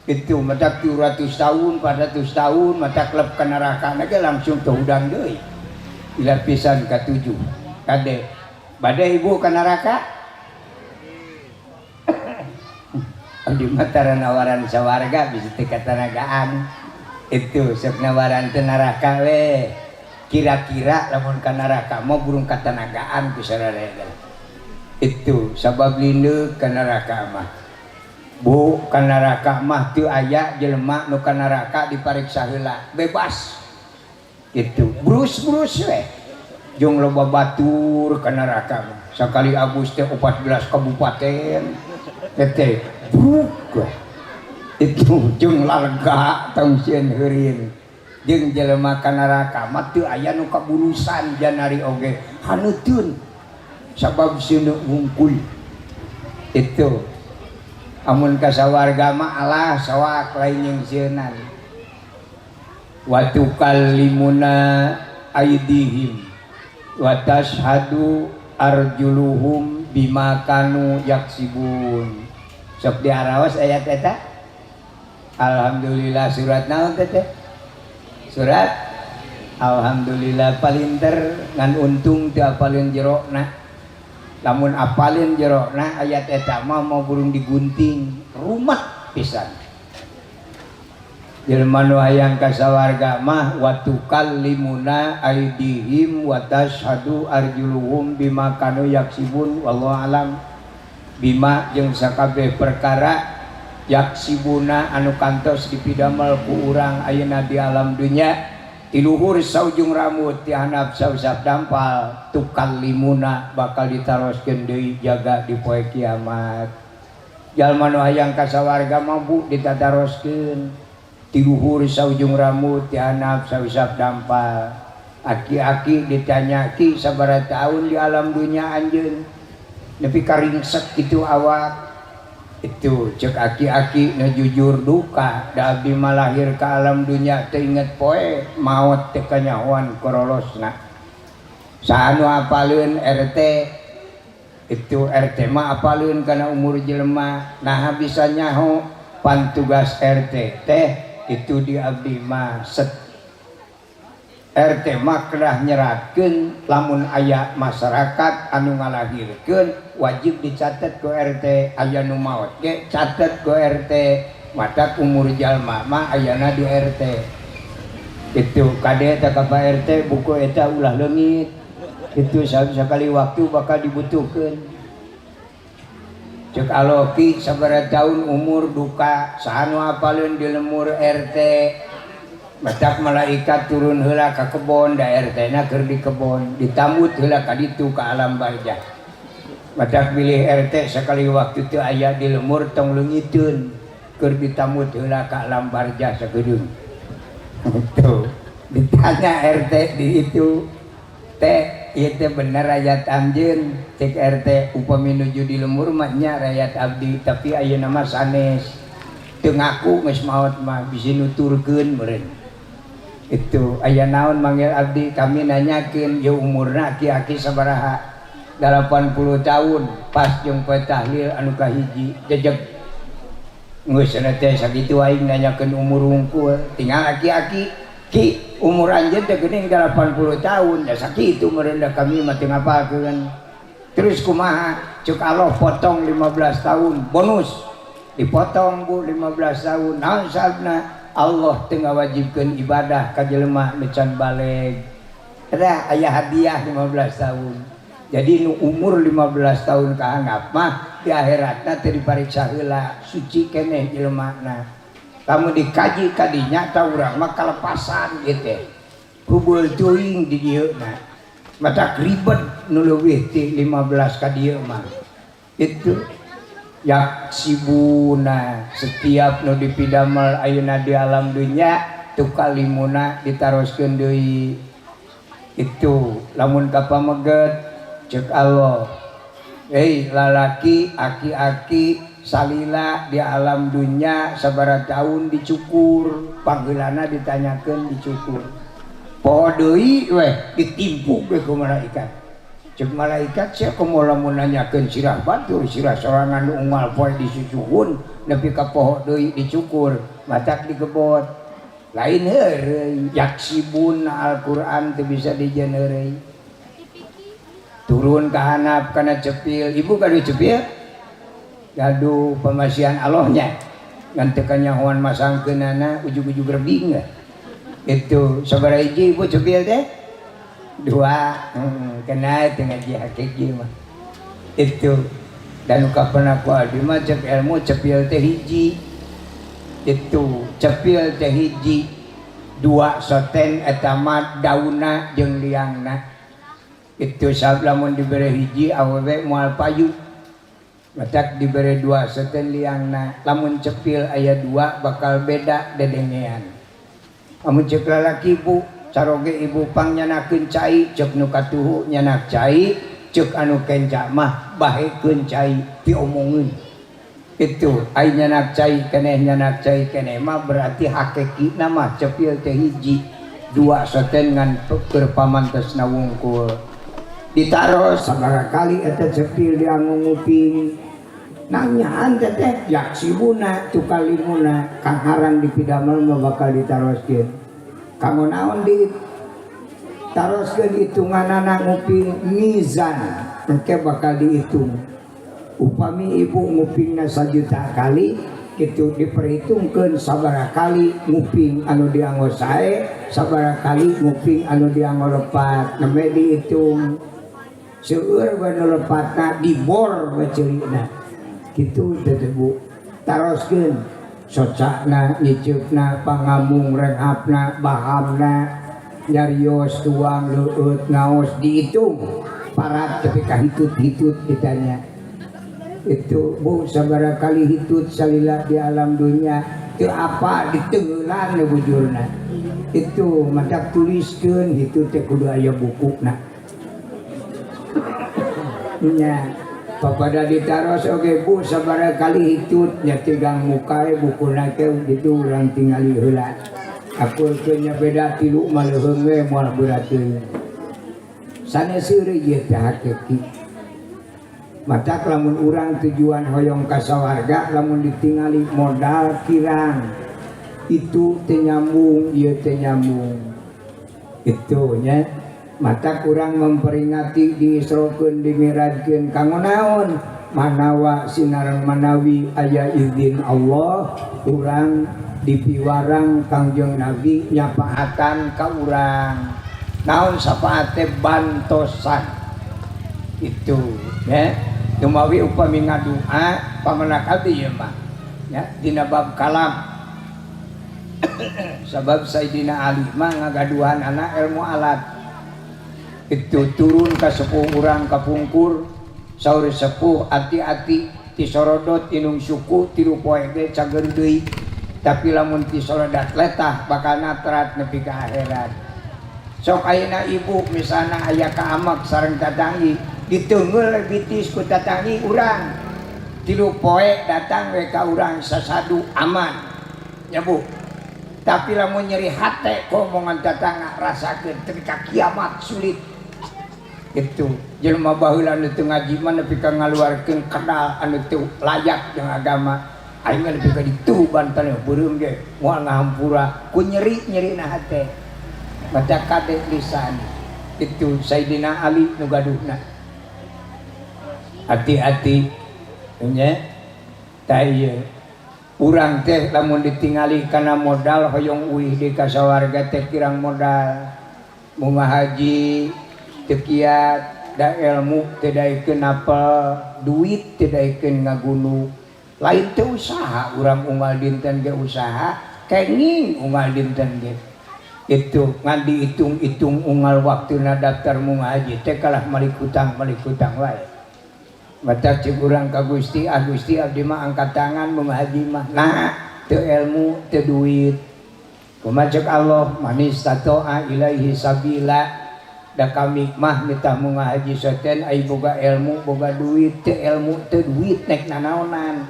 Itu matak 700 tahun, 400 tahun mata klub ka neraka ge langsung teu hudang deui. Lapisan katujuh. Kade bade ibu ka neraka? Abdi mah tara nawaran sawarga, bisa teu katanagaan. Itu sok nawaran teu neraka we. Kira-kira lamun ka neraka mah burung katanagaan ku sararea. Itu sabab lindeuk ka neraka mah. Bu, ka neraka mah teu aya jelema nu ka neraka dipariksa heula, bebas. Itu brus-brus we. Jeung loba batur ka neraka mah. Sakali abus teh 14 kabupaten. Teh bruk we. Itu jeung lalga tong sieun heurin. Jeung jelema ka neraka mah teu aya nu kaburusan janari oge haneuteun. Sabab sieun wungkul. Itu amun ka sawarga mah alah sawak lain jeung sieunan. Wa tukallimuna aidihim wa tashhadu arjuluhum bima kanu yaksibun. Sok diaraos ayat eta. Alhamdulillah, surat naon teh teh? Surat Alhamdulillah palinter, ngan untung teu apalin jerona. Lamun apalin jerona ayat eta mah mau burung digunting rumat pisan. Jelema nu hayang ka sawarga mah wa tukallimuna aidihim wa tashhadu arjuluhum bima kanu yaksibun, wallahu alam. Bima jeung sakabeh perkara, yaksibuna anu kantos dipidamel ku urang ayeuna di alam dunya, ti luhur saujung rambut ti handap sausap dampal, tukallimuna bakal ditaroskeun deui jaga di poe kiamat. Jalma nu hayang ka sawarga mah, Bu, ditataroskeun ti luhur saujung rambut ti handap sausap dampal. Aki-aki ditanya, "Ki, sabaraha tahun di alam dunia anjeun nepi ka ringsek kitu awak?" Itu cek aki-aki nu jujur, "Duka, da abdi mah lahir ka alam dunia teu inget poe, maot teu kanyahoan korolosna." Saha nu apaleun? RT. Itu RT mah apaleun kana umur jelema. Naha bisa nyaho? Pan tugas RT teh itu di abdi mah set RT mah kedah nyeratkeun lamun aya masyarakat anu ngalahirkeun, wajib dicatat ku RT, aya nu maot ge catet ku RT. Matak umur jalma mah ayana di RT. Itu kade teh ka Pak RT, buku eta ulah leungit. Itu sekali waktu bakal dibutuhkeun. Cek aloki, "Sabaraha tahun umur?" "Duka." Saha nu apaleun di lemur? RT. Matak malaikat turun heula ka kebon, da RT na keur di kebon, ditambut heula ka ditu ka alam barzah. Matak bilih RT sekali waktu teu aya di lemur, tong leungiteun, keur ditambut heula ka alam barzah sakedeung. Tuh, ditanya RT di itu teh. Ieu teh bener rayat anjeun. Cek RT, upami nuju di lembur mah nya rayat abdi, tapi ayeuna mah sanes. Teu ngaku geus maot mah bisi nuturkeun meureun. Itu aya naon manggil abdi? Kami nanyakeun ieu umurna aki-aki sabaraha. 80 tahun pas jeung poe tahlil anu kahiji jejeg. Geus cenah teh sakitu aing nanyakeun umur hungkul. Tinggal aki-aki, "Ki, umur anjeun teh geuning 80 tahun." Ya sakitu meureun, da kami mah teu ngapalkeun. Terus kumaha? Cek Allah potong 15 tahun bonus. Dipotong, Bu, 15 tahun. Naon sababna? Allah teu ngawajibkeun ibadah ka jelema nu can baleg. Eta aya hadiah 15 tahun. Jadi nu umur 15 tahun kahandap mah di akhiratna teu dipariksa heula, suci keneh jelemana. Lamun dikaji kadinya ta urang mah kalepasan gitu. Hubul teuing di dieu na. Matak ribet nu leuwih ti 15 ka dieu mah. Itu yaksibuna setiap nu dipidamel ayeuna di alam dunya tukalimuna ditaroskeun deui. Itu lamun ka pameget cek Allah, "Hei lalaki aki-aki, salila di alam dunya sabaraha tahun?" Dicukur panggeulana, ditanyakeun, dicukur. Poho deui weh, ditimpuk we ku malaikat. Cek malaikat, "Sia komo lamun nanyakeun sirah batur, sirah sorangan nu unggal poe disusuhun nepi ka poho deui dicukur." Matak digebot lain heureuy. Yaksibun Al-Qur'an teu bisa dijieun heureuy. Turun ka handap kana cepil. Ibu gaduh cepil? Gaduh. Pamasihan Allahnya ngan teu kanyahoan masangkeunana, ujug-ujug rebing. Itu sabaraha hiji, Ibu, cepil teh? Dua. Kena teu ngaji hakiki mah. Itu dan kapan aku abdi mah cek ilmu cepil teh hiji. Itu cepil teh hiji, dua soten eta mah daunna jeung liangna. Itu sabab lamun dibere hiji awewe moal payu, matak dibere dua soten liangna. Lamun cepil aya dua bakal beda dedengean. Lamun cek lalaki, "Bu, caroge ibu pang nyanakeun cai." Cek nu katuhu nyanak cai, cek anu kenca mah bahekeun cai, diomongeun. Itu ai nyanak cai keneh, nyanak cai keneh mah berarti hakekina mah cepil teh hiji, dua soten ngan keur pamantesna wungkul. Ditaros sabaraha kali eta cepil dianggo nguping? Nanyaan teh teh yaksibuna tukalimuna kangharan dipidamel mah bakal ditaroskeun. Kanggo naon ditaroskeun hitunganana nguping? Mizan engke bakal dihitung. Upami ibu ngupingna 1 juta kali itu diperhitungkeun sabaraha kali nguping anu dianggo sae, sabaraha kali nguping anu dianggo lepat, nembe dihitung. Seueur we nu lepatna, dibor we ceurina kitu teh. Bu, taroskeun socakna, nyiceupna, pangamung renghapna, bahamna, nyarios, tuang, leueut, ngaos, dihitung parat tapi ka hitut-hitut ditanya. Itu, Bu, sabaraha kali hitut salila di alam dunia? Teu apa diteunggeulan bujurna. Itu matak tuliskeun hitut teh kudu aya bukuna nya. Papada ditaros oge, "Bu, sabaraha kali hitut?" Nya tigang muka bukuna teh gitu, urang tingali heula. Akur nya beda tilu mah leuheung we, moal berat teuing. Sanes seueur ieu teh hakiki. Matak lamun urang tujuan hoyong ka sawarga, lamun ditingali modal kirang, itu teu nyambung, ieu teu nyambung. Itu nya matak urang memperingati diisrokeun dimirajkeun kanggo naon? Manawa sinareng manawi aya izin Allah, urang dipiwarang Kangjeng Nabi nyapaatan ka urang. Naon syafaat teh? Bantosan. Itu ya dumawi upami ngadua pamenak abdi ieu mah ya dina bab kalam, sabab Sayyidina Ali mah ngagaduhan anak ilmu alat. Itu turun ka sepuh urang kapungkur, saur sepuh, "Ati-ati tisorodot inung suku, 3 poe ge cager deui, tapi lamun tisorodat letah bakal natrat nepi ka akhirat." Sok ayeuna ibu misalna aya ka amak sareng tatanggi, diteungeul bitis ku tatanggi urang. 3 poe datang we ka urang sasadu aman. Ya Bu. Tapi lamun nyeri hate ku omongan tatangga rasakeun tepi ka kiamat sulit. Itu jelema baheula anu teu ngaji mah nepi ka ngaluarkeun kedal anu teu layak jeung agama. Aing mah nepi ka ditu bantan beureum ge moal ngahampura ku nyeri-nyerina hate. Baca kade lisan. Itu Sayyidina Ali nu gaduhna. Hati-hati nya tah ieu. Urang teh lamun ditingali kana modal hoyong uih di kasawarga teh kirang modal. Munga haji teu kiat, da ilmu teu daekeun apel, duit teu daekeun ngagunu. Lain teu usaha, urang unggal dinten ge usaha, kenging unggal dinten ge. Itu ngan dihitung-hitung unggal waktuna daftar munga haji teh kalah malik hutang wae. Baca cek urang ka Gusti, ah Gusti abdi mah angkat tangan munga haji mah. Nah, teu ilmu, teu duit. Kumaha cek Allah, manis tatoa ilaihi sabila. Da kami mah mitah munga haji soten ai boga ilmu, boga duit, teu ilmu, teu duit nek nanaonan.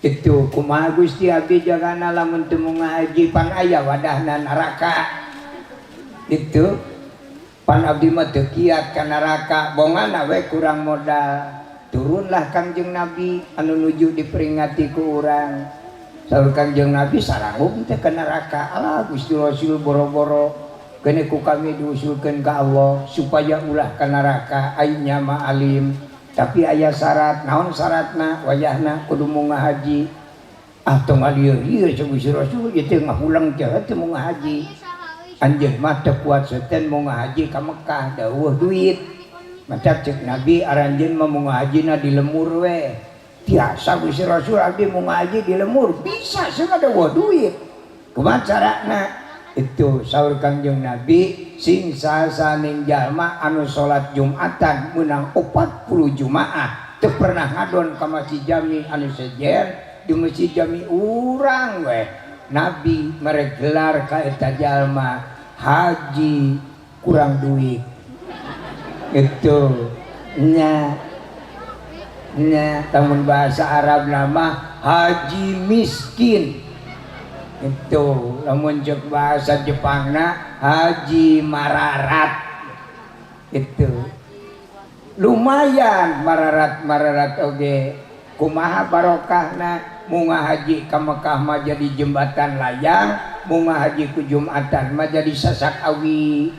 Itu kumaha Gusti abdi jagana lamun teu munga haji pan aya wadahna neraka. Itu pan abdi mah teu kiat ka neraka, bongana we kurang modal. Turunlah Kangjeng Nabi anu nuju diperingati ku urang. Saur Kangjeng Nabi saranggup teh ka neraka. Alah Gusti Rasul boro-boro kene ku kami diusulkeun ka Allah supaya ulah ka neraka ai nya mah alim. Tapi aya syarat, naon syaratna? Wayahna kudu munga haji. Ah tong ngalieur-lieur cek Gusti Rasul ieu teh ngahulang teh teu munga haji. Anjeun mah teu kuat seuten munga haji ka Mekah, da eueuh duit. Maca cek Nabi aranjeun mah munga hajina di lemur we. Tiasa Gusti Rasul abdi munga haji di lemur, bisa cenah da eueuh duit. Kumaha carana? Itu saur Kangjeng Nabi sing sasaning jalma anu salat Jumatan meunang 40 Jumaah teu pernah ngadon ka Masjid Jami anu sejen di Masjid Jami urang we. Nabi mere gelar ka eta jalma haji kurang duit. Itu nya nya lamun bahasa Arab nama haji miskin. Itu lamun cek bahasa Jepangna haji mararat. Itu lumayan mararat-mararat oge. Kumaha barokahna munga haji ka Mekah mah jadi jembatan layang, munga haji ku Jumatan mah jadi sasak awi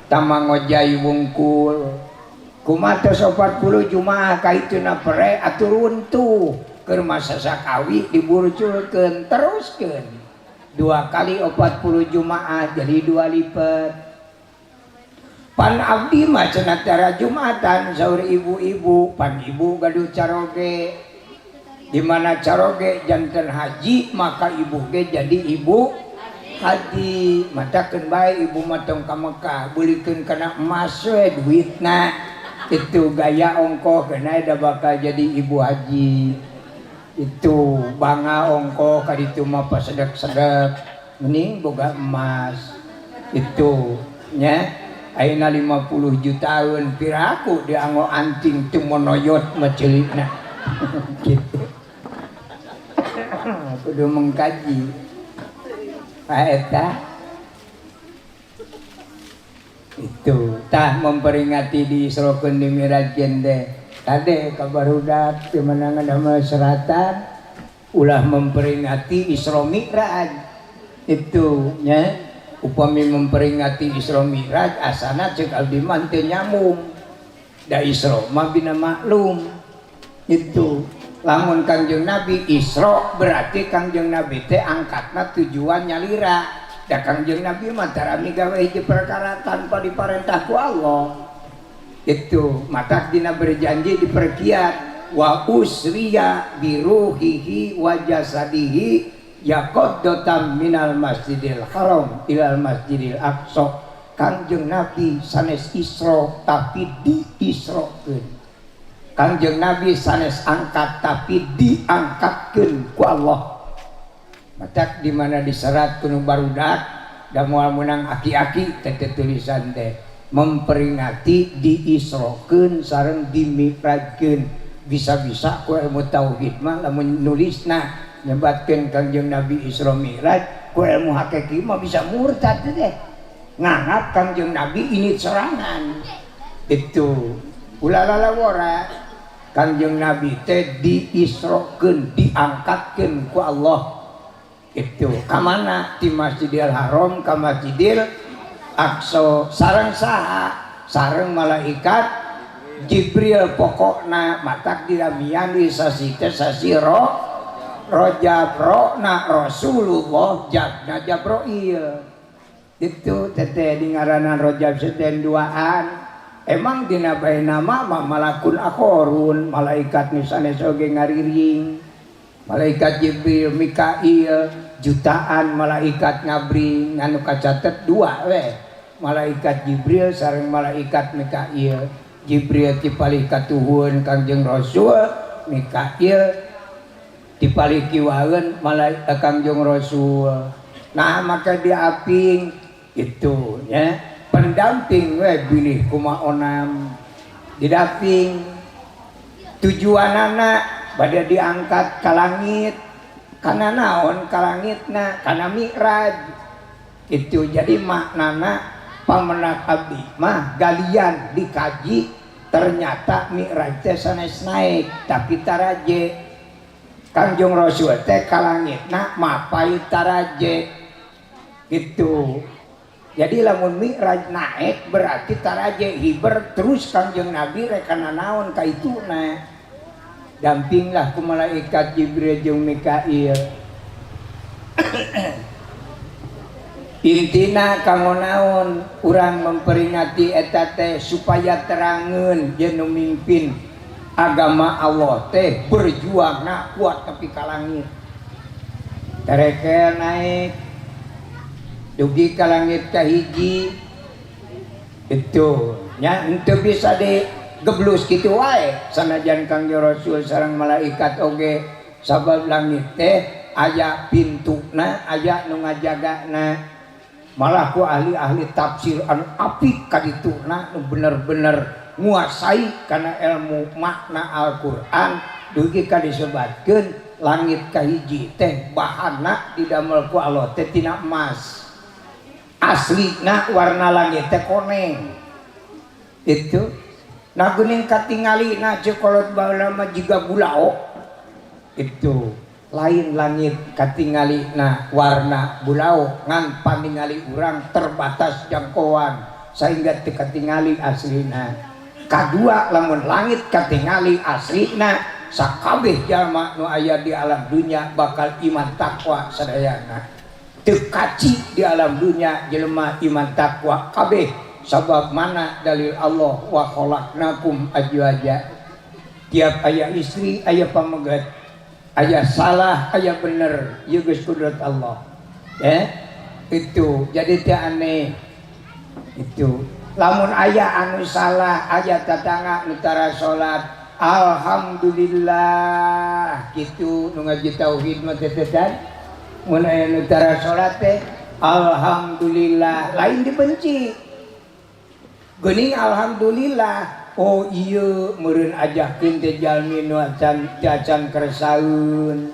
tamangojai wungkul. Kumaha tos 40 Jumaah ka ituna pere atuh runtuh keur mah sasak awi diburculkeun teruskeun. 2 kali 40 Jumaah jadi 2 lipat. Pan abdi mah cenah tara Jumatan saur ibu-ibu, pan ibu gaduh caroge. Di mana caroge janten haji maka ibu ge jadi ibu haji. Matakeun bae ibu mah tong ka Mekah, beulikeun kana emas we duitna. Itu gaya ongkoh keuna da bakal jadi ibu haji. Itu bangga ongkoh ka ditu mah pasedek-sedek mending boga emas. Itu nya ayeuna 50 jutaan piraku dianggo anting teu monoyot mah ceulina. Gitu. Kudu mengkaji. Pak eta itu tah memperingati di Isrokeun di Mirajkeun teh. Kade kabarudak teu meunang damel seratan ulah memperingati Isra Mi'raj. Itu nya upami memperingati Isra Mi'raj asana ceuk abdi mah teu nyambung. Da Isra mah bina maklum. Itu lamun Kangjeng Nabi Isra berarti Kangjeng Nabi teh angkatna tujuan nyalira. Da Kangjeng Nabi mah tara migawe hiji perkara tanpa diparentah ku Allah. Itu matak dina berjanji diperkiat wa usriya biruhihi wa jasadihi yaqaddatam minal masjidil haram ilal masjidil aqsa. Kangjeng Nabi sanes Isra tapi diisrokeun. Kangjeng Nabi sanes angkat tapi diangkatkeun ku Allah. Matak di mana diserat kuno barudak Da moal meunang aki-aki teh tulisan teh memperingati diisrokeun sareng dimi'rajkeun. Bisa-bisa ku ilmu tauhid mah lamun nulisna nyebatkeun Kangjeng Nabi Isra Mi'raj, ku ilmu hakiki mah bisa murtad teh. Nganggap Kangjeng Nabi ini serangan. Itu ulah lalawora Kangjeng Nabi teh diisrokeun, diangkatkeun ku Allah. Itu ka mana? Di Masjidil Haram ka Masjidil Aqsa sareng saha? Sareng malaikat Jibril. Pokokna matak dilamian di sasi teh sasi Rajab, rona Rasulullah, jabna Jabroil. Itu teteh di ngaranan Rajab seten duaan. Emang dina bae nama mah malakun akhorun, malaikat nu sanes oge ngariring, malaikat Jibril, Mikail, jutaan malaikat ngabring. Anu kacatet dua we, malaikat Jibril sareng malaikat Mikail. Jibril ti palih katuhun Kangjeng Rasul, Mikail ti palih kiwaeun malaikat Kangjeng Rasul. Nah, maka diaping itu ya pendamping we bilih kumaha onam didaping. Tujuanana bade diangkat ka langit. Karena naon ka langitna? Karena mi'raj itu. Jadi maknana pamenak abdi mah galian dikaji, ternyata mi'raj teh sanes naik tapi taraje. Kangjeng Rasul teh ka langitna mapai taraje gitu. Jadi lamun mi'raj naik berarti taraje hiber terus. Kangjeng Nabi rekana naon ka ituna, dampinglah ku malaikat Jibril jeung Mikail. Intina kanggo naon urang memperingati eta teh? Supaya terangeun jeung nu mimpin agama Allah teh berjuangna kuat tepi ka langit. Terekel naik dugi ka langit kahiji itu nya henteu bisa digeblus kitu wae sanajan Kangjeng Rasul sareng malaikat oge, sabab langit teh aya pintuna, aya nu ngajagana. Malah ku ahli-ahli tafsir anu apik kadituna, nu bener-bener nguasai kana ilmu makna Al-Qur'an, dugi ka disebatkeun langit kahiji teh bahanna didamel ku Allah teh tina emas. Aslina warna langit teh koneng itu. Nah, geuning katingali na ceuk kolot baheula mah jiga gulao. Itu lain langit katingali na warna bulao, ngan paningali urang terbatas jangkauan sehingga teu katingali aslina. Kadua, lamun langit katingali aslina, sakabeh jalma nu aya di alam dunya bakal iman takwa sadayana. Teu kaci di alam dunya jelema iman takwa kabeh, sabab mana dalil Allah wa khalaqnakum azwaja. Tiap aya istri aya pamegat, aya salah aya bener, ieu geus kudrat Allah ya. Itu jadi teu aneh itu lamun aya anu salah, aya tatangga nu tara salat, alhamdulillah kitu. Nu ngaji tauhid mah teh mun aya nu tara salat teh alhamdulillah, lain dibenci. Geuning alhamdulillah, oh iya meureun ajakeun teh jalmi nu acan acan kersaeun.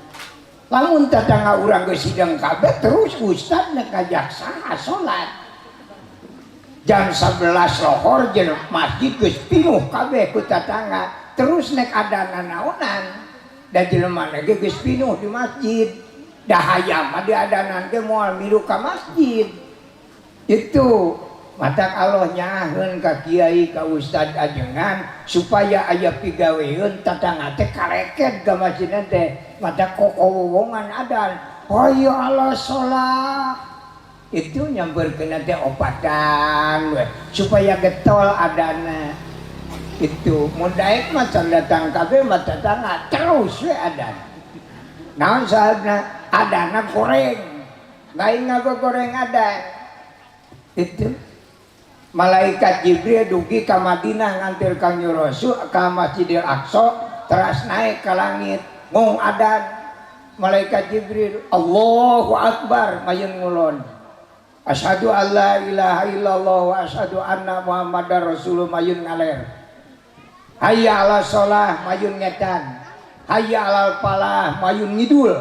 Lamun tatangga urang geus sidang kabeh terus ustad nek ngajak saha salat jam 11 lohor, jeung masjid geus pinuh kabeh ku tatangga, terus nek adana naonan da jelema ge geus pinuh di masjid? Dah hayam mah diadanan ge moal milu ka masjid. Itu matak Allah nyaaheun ka kiai, ka ustad ajengan supaya aya pigaweun tatangga teh kareket ka masjid teh, matak kokowongan adan hayya ala sholat. Itu nyamperkeun teh opatan we supaya getol adana. Itu mun daek mah can datang kabeh mah tatangga terus we adan. Naon sahabna? Adana goreng, lain ngagogoreng adan. Itu malaikat Jibril dugi ka Madinah ngantir Kangjeng Rasul ka Masjidil Aqsa, teras naik ke langit ngong adan. Malaikat Jibril Allahu Akbar mayun ngulon. Asyhadu alla ilaha illallah wa asyhadu anna Muhammadar Rasulullah mayun ngaler. Hayya 'ala shalah mayun ngetan. Hayya 'alal falah mayun ngidul.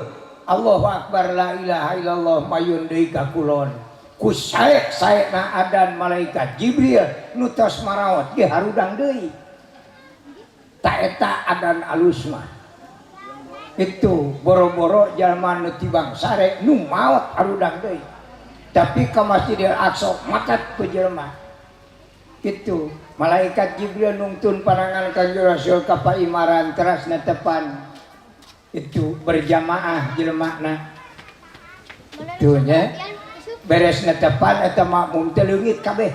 Allahu akbar la ilaha illallah mayun deui ka kulon. Ku saek-saekna adan malaikat Jibril nu tos maraot ge harudang deui. Ta eta adan alus mah. Itu boro-boro jalma nu tibang sare nu maot harudang deui. Tapi ke Masjidil Aqsa makat ku jelema. Itu malaikat Jibril nungtun panangan Kanjeng Rasul ka paimaran teras netepan. Itu berjamaah jelemana. Itu nya beres netepan eta makmum teh leungit kabeh.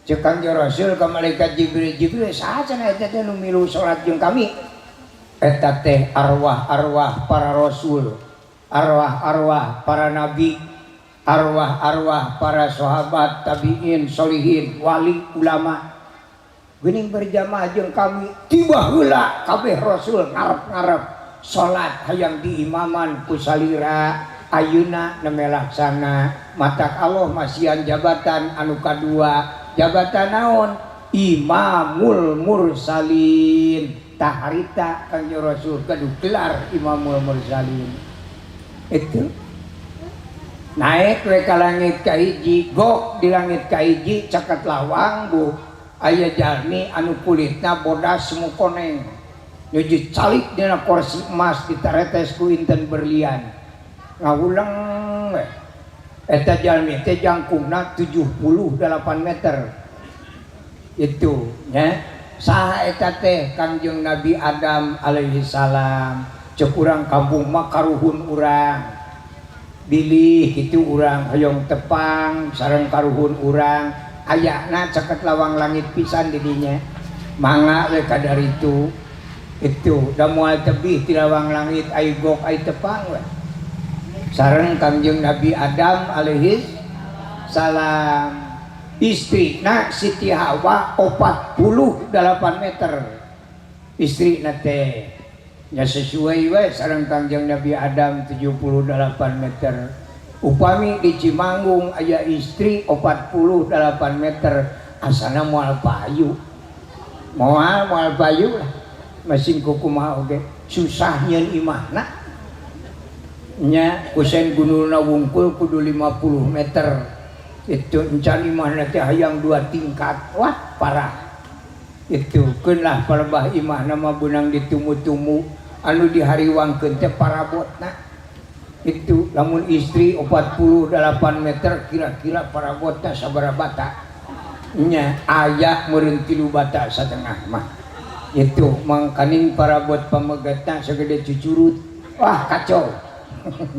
Ceuk Kanjeng Rasul ka malaikat Jibril, Jibril saha cenah eta teh nu milu salat jeung kami? Eta teh arwah-arwah para rasul, arwah-arwah para nabi, arwah-arwah para sahabat, tabiin, solihin, wali, ulama. Geuning berjamaah jeung kami tiba heula kabeh rasul ngarep-ngarep salat hayang diimaman ku salira ayeuna nembe laksana. Matak Allah masihan jabatan anu kadua, jabatan naon? Imamul Mursalin. Tah harita Kanjeng Rasul gaduh gelar Imamul Mursalin. Itu naik we ka langit kahiji, gok di langit kahiji caket lawang bu aya jalmi anu kulitna bodas mukoneng nuju calik dina kursi emas ditaretes ku inten berlian ngawuleng we. Eta jalmi teh jangkungna 78 meter. Itu nya saha eta teh? Kangjeng Nabi Adam alaihi salam. Ceuk urang kampung mah karuhun urang, bilih kitu urang hoyong tepang sareng karuhun urang ayana caket lawang langit pisan di dinya, mangga we kadar itu. Itu da moal tebih ti lawang langit ai gok ai tepang we sareng Kangjeng Nabi Adam alaihi salam. Istrina Siti Hawa 48 meter istrina teh nya, sesuai we sareng Kangjeng Nabi Adam 78 meter. Upami di Cimanggung aya istri 48 meter asana moal payu, moal moal payu lah, masing kukumaha oge susah nyeun imahna nya, kusen gunulna wungkul kudu 50 meter. Itu encan imahna teh hayang 2 tingkat, wah parah. Itu keun lah palebah imahna mah beunang ditumu-tumu, anu dihariwangkeun teh parabotna. Itu lamun istri 48 meter kira-kira parabotna sabaraha bata nya? Aya meureun 3 bata satengah mah. Itu mangkaning parabot pamegatna sagede cucurut, wah kacau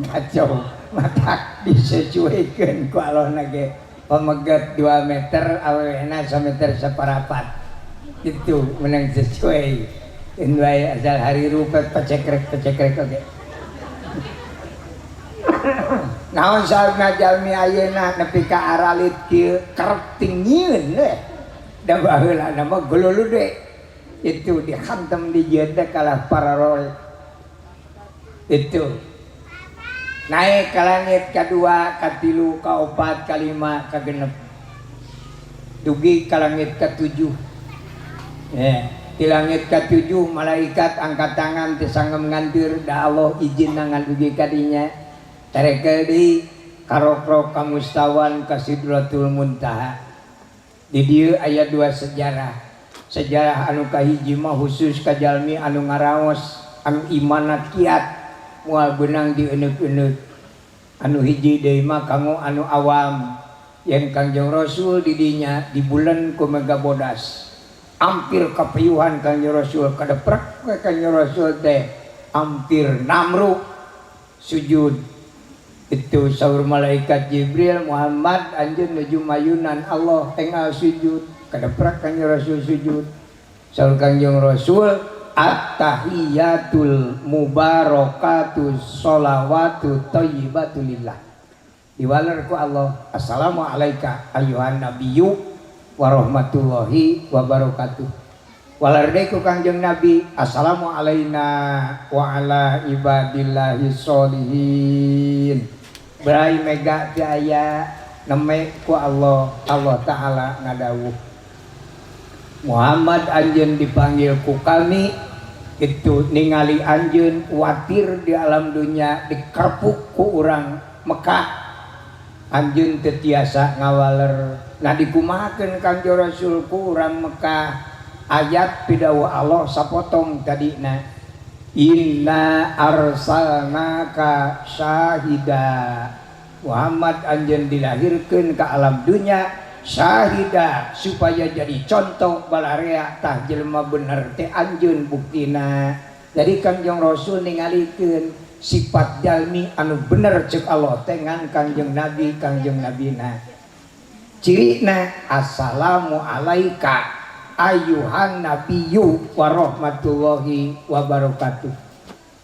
kacau. Matak disesuaikan ku Allah ge pamegat 2 meter, awena sameter separapat, itu menang sesuai. In wae asal hari rupa pecekrek pecekrek oge. Naon saurna jalmi ayeuna nepi ka aralit kieu kerep tingieun we, da baheula mah gololude itu dihantem di jieun teh kalah pararol. Itu naik ke langit kedua, katilu, kaopat, kalima, kagenep, dugi ke langit ketujuh. Ya, di langit ketujuh malaikat angkat tangan teu sangem ngantir, da Allah izin ngan dugi kadinya. Tarekel deui karokrok kamustawan ka Sidratul Muntaha. Di dieu aya dua sejarah. Sejarah anu kahiji mah khusus ka jalmi anu ngaraos, anu imanna kiat, moal beunang dieneuk-eneuk. Anu hiji deui mah kanggo anu awam. Yen Kangjeng Rasul di dinya dibulen ku mega bodas, hampir kapayuhan Kangjeng Rasul, kadeprek we Kangjeng Rasul teh hampir namruk sujud. Itu saur malaikat Jibril, Muhammad, anjeun nuju mayunan Allah, enggal sujud. Kadeprek Kangjeng Rasul sujud. Saur Kangjeng Rasul, at-tahiyatul mubarakatus sholawatu thayyibatu lillah. Diwaler ku Allah, assalamu alayka ayuhan nabiyyu warahmatullahi wabarakatuh. Waler deui ku Kangjeng Nabi, assalamu alaina wa ala ibadillahi sholihin. Berai mega teh aya. Neme ku Allah, Allah Ta'ala ngadawuh, "Muhammad, anjeun dipanggil ku kami itu ningali anjeun watir di alam dunia, dikerpuk ku urang Mekah, anjeun teu tiasa ngawaler." Nah, dikumahakeun Kangjeng Rasul ku urang Mekah? Ayat pidawuh Allah sapotong tadina, "Inna arsalnaka syahida." Muhammad, anjeun dilahirkeun ke alam dunia syahida supaya jadi contoh balarea. Tah, jelema bener teh anjeun buktina. Jadi Kangjeng Rasul ningalikeun sifat jalmi anu bener cek Allah teh ngan Kangjeng Nabi. Kangjeng Nabina cirina, "Assalamu alaika ayyuhan nabiyyu warahmatullahi wabarakatuh."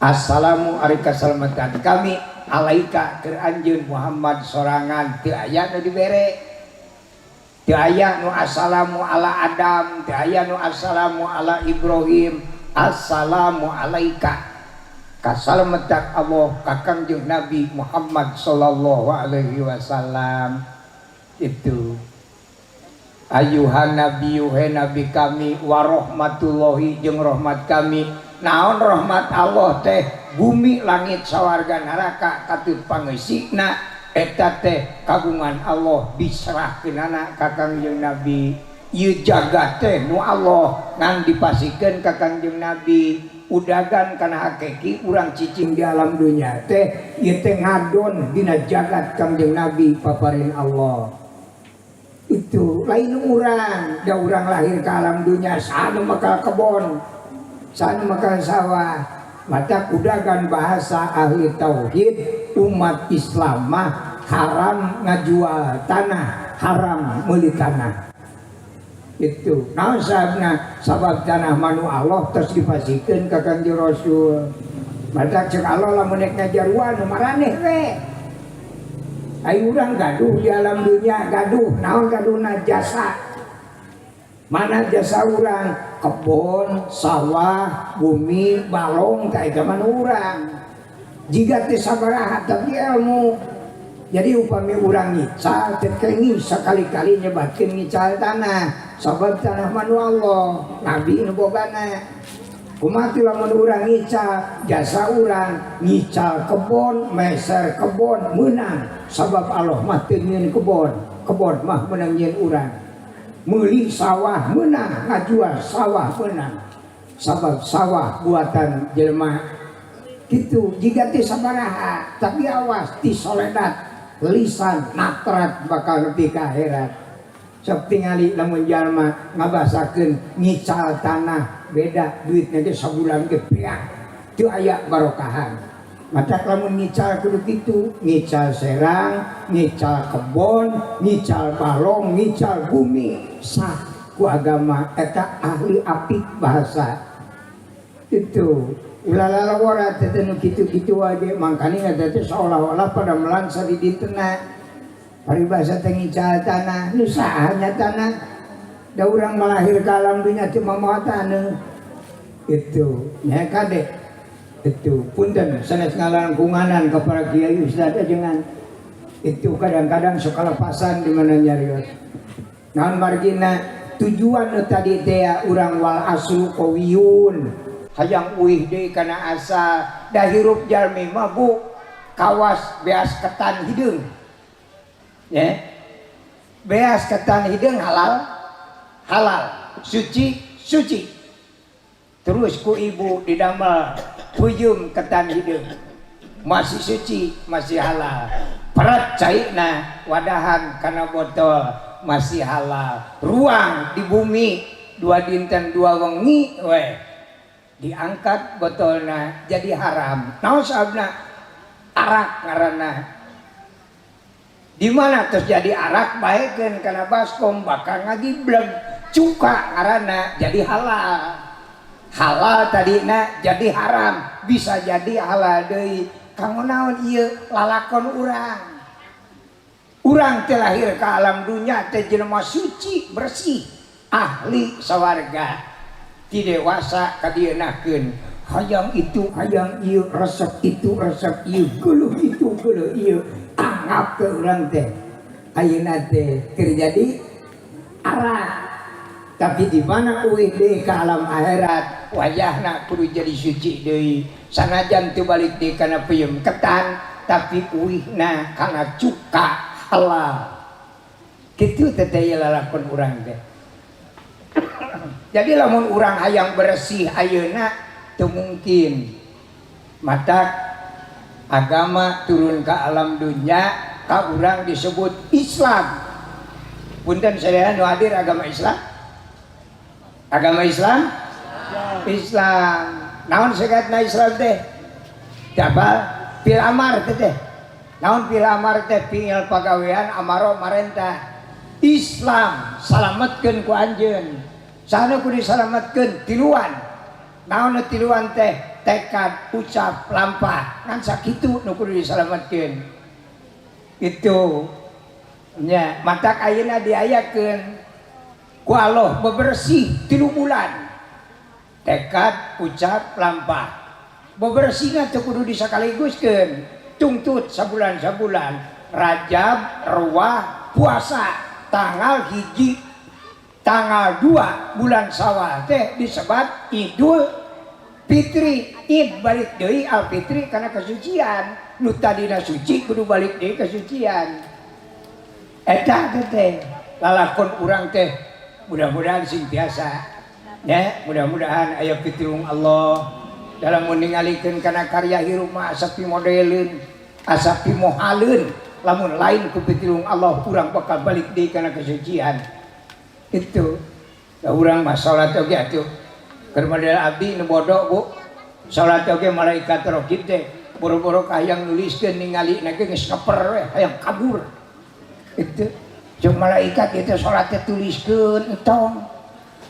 Assalamu ari kasalamatan kami, alaika keur anjeun Muhammad sorangan. Teu aya nu dibere, teu aya nu assalamu ala Adam, teu aya nu assalamu ala Ibrahim. Assalamu alaika, kasalamatan Allah ka Kangjeng Nabi Muhammad sallallahu alaihi wasallam. Itu ayyuhan nabiyyu, he nabi kami, warahmatullahi jeung rahmat kami. Naon rahmat Allah teh? Bumi, langit, sawarga, neraka katut pangeusina eta teh kagungan Allah, diserahkeunana ka Kangjeng Nabi. Ieu jagat teh nu Allah, ngan dipasikeun ka Kangjeng Nabi. Udagan kana hakiki urang cicing di alam dunia teh, ieu teh ngadon dina jagat Kangjeng Nabi paparin Allah. Itu lain urang da urang lahir ke alam dunia, saha nu makal kebon, saha nu makal sawah? Mata udagan bahasa ahli tauhid, umat Islam mah haram ngajual tanah, haram meuli tanah. Itu naon sababna? Sabab tanah mah nu Allah, terus dipasikeun ka Kangjeng Rasul. Mata cek Allah, lamun rek ngajaruan nu maraneh we. Ayo, urang gaduh di alam dunia, gaduh naon? Gaduhna jasa. Mana jasa urang? Kebon, sawah, bumi, balong tah, eta mah urang jika teh sabaraha. Tapi ilmu, jadi upami urang ngical teh kenging sekali-kali nyebatkeun ngical tanah, sabab tanah mah nu Allah, Nabi nu bogana. Kumaha lamun urang ngical jasa urang, ngical kebon, meser kebon menang, sabab Allah mah teu nyieun kebon, kebon mah menang nyieun urang. Meuli sawah menang, ngajual sawah menang, sabab sawah buatan jelema. Gitu jika teh sabaraha. Tapi awas, ti soledat lisan natrat bakal nepi ka akhirat. Sok tingali lamun jalma ngabasakeun ngical tanah, beda duitna ge sabulan ge beak, teu aya barokahan. Mata lamun ngical kudu kitu, ngical serang, ngical kebon, ngical balong, ngical bumi sah ku agama. Eta ahli apik bahasa itu. Ulah lalawara teh nu kitu-kitu aja. Mangkani eta teh seolah-olah pada melangsa di dintena paribasa teh ngical tanah. Nu sahanya tanah? Da urang malahir ka alam dunya teu mamawa taneuh. Itu nya kade. Itu punten sanes ngalangkunganan ka para kiai, ustaz ajengan. Itu kadang-kadang suka lepasan di mana nyarios. Naon margina? Tujuan nu tadi teh urang wal aslu qawiyun, hayang uih deui kana asal. Da hirup jalmi mah, Bu, kawas beas ketan hideung ya. Beas ketan hideung halal, halal, suci, suci. Terus ku ibu didamel peuyeum ketan hideung, masih suci, masih halal. Perat cairna, wadahan kana botol, masih halal. Ruang di bumi 2 dinten 2 wengi we, diangkat botolna, jadi haram. Naon sababna? Arak ngaranna. Di mana terus jadi arak, baekeun kana baskom, bakal ngagibleg. Cuka ngaranna, jadi halal. Halal tadina jadi haram, bisa jadi halal deui. Kanggo naon ieu lalakon urang? Urang teh lahir ke alam dunia teh jelema suci, bersih, ahli sawarga. Ti dewasa kadienakeun hayang itu, hayang ieu, resep itu, resep ieu, geuleuh itu, geuleuh ieu, anggap ke urang teh. Ayeuna teh keur jadi arak. Tapi di mana uih deui ka alam akhirat, wajahna kudu jadi suci deui. Sanajan teu balik deui kana peuyeum ketan, tapi uihna kana cuka halal. Kitu teh teh lalakon urang teh. Jadi lamun urang hayang bersih ayeuna teu mungkin. Matak agama turun ke alam dunia ka urang disebut Islam. Punten sadaya nu hadir, agama Islam? Agama Islam? Islam. Naon segatna Islam teh? Jabal fi'il amar teh teh. Naon fi'il amar teh? Fi'il pagawean, amaro marentah. Islam salametkeun ku anjeun. Saha kudu disalametkeun? Tiluan. Naon nu tiluan teh? Tekad, ucap, lampah. Ngan sakitu nu kudu disalametkeun. Itu nya matak ayeuna diayakeun ku Allah bebersih 3 bulan. Tekad, ucap, lampah. Bebersihna teu kudu disakaliguskeun. Tungtut sabulan-sabulan. Rajab, Ruwah, puasa. Tanggal 1, tanggal 2 bulan Sawal teh disebut Idul Fitri. Id balik deui al fitri karena kesucian. Nu tadina suci kudu balik deui kesucian. Eta teh teh lalakon urang teh mudah-mudahan sing tiasa ya, mudah-mudahan aya pitulung Allah dalam meningalikeun kana karya hirup mah asa pimodeleun, asa pimohaleun. Lamun lain ku pitulung Allah, urang bakal balik deui kana kesucian itu. Da urang mah salat oge atuh keur model abdi nu bodoh, Bu. Salat oge malaikat raqib teh boro-boro hayang nuliskeun, ningali na ge geus ngeper we, hayang kabur itu. Cuk malaikat itu, salat teh tuliskeun entong.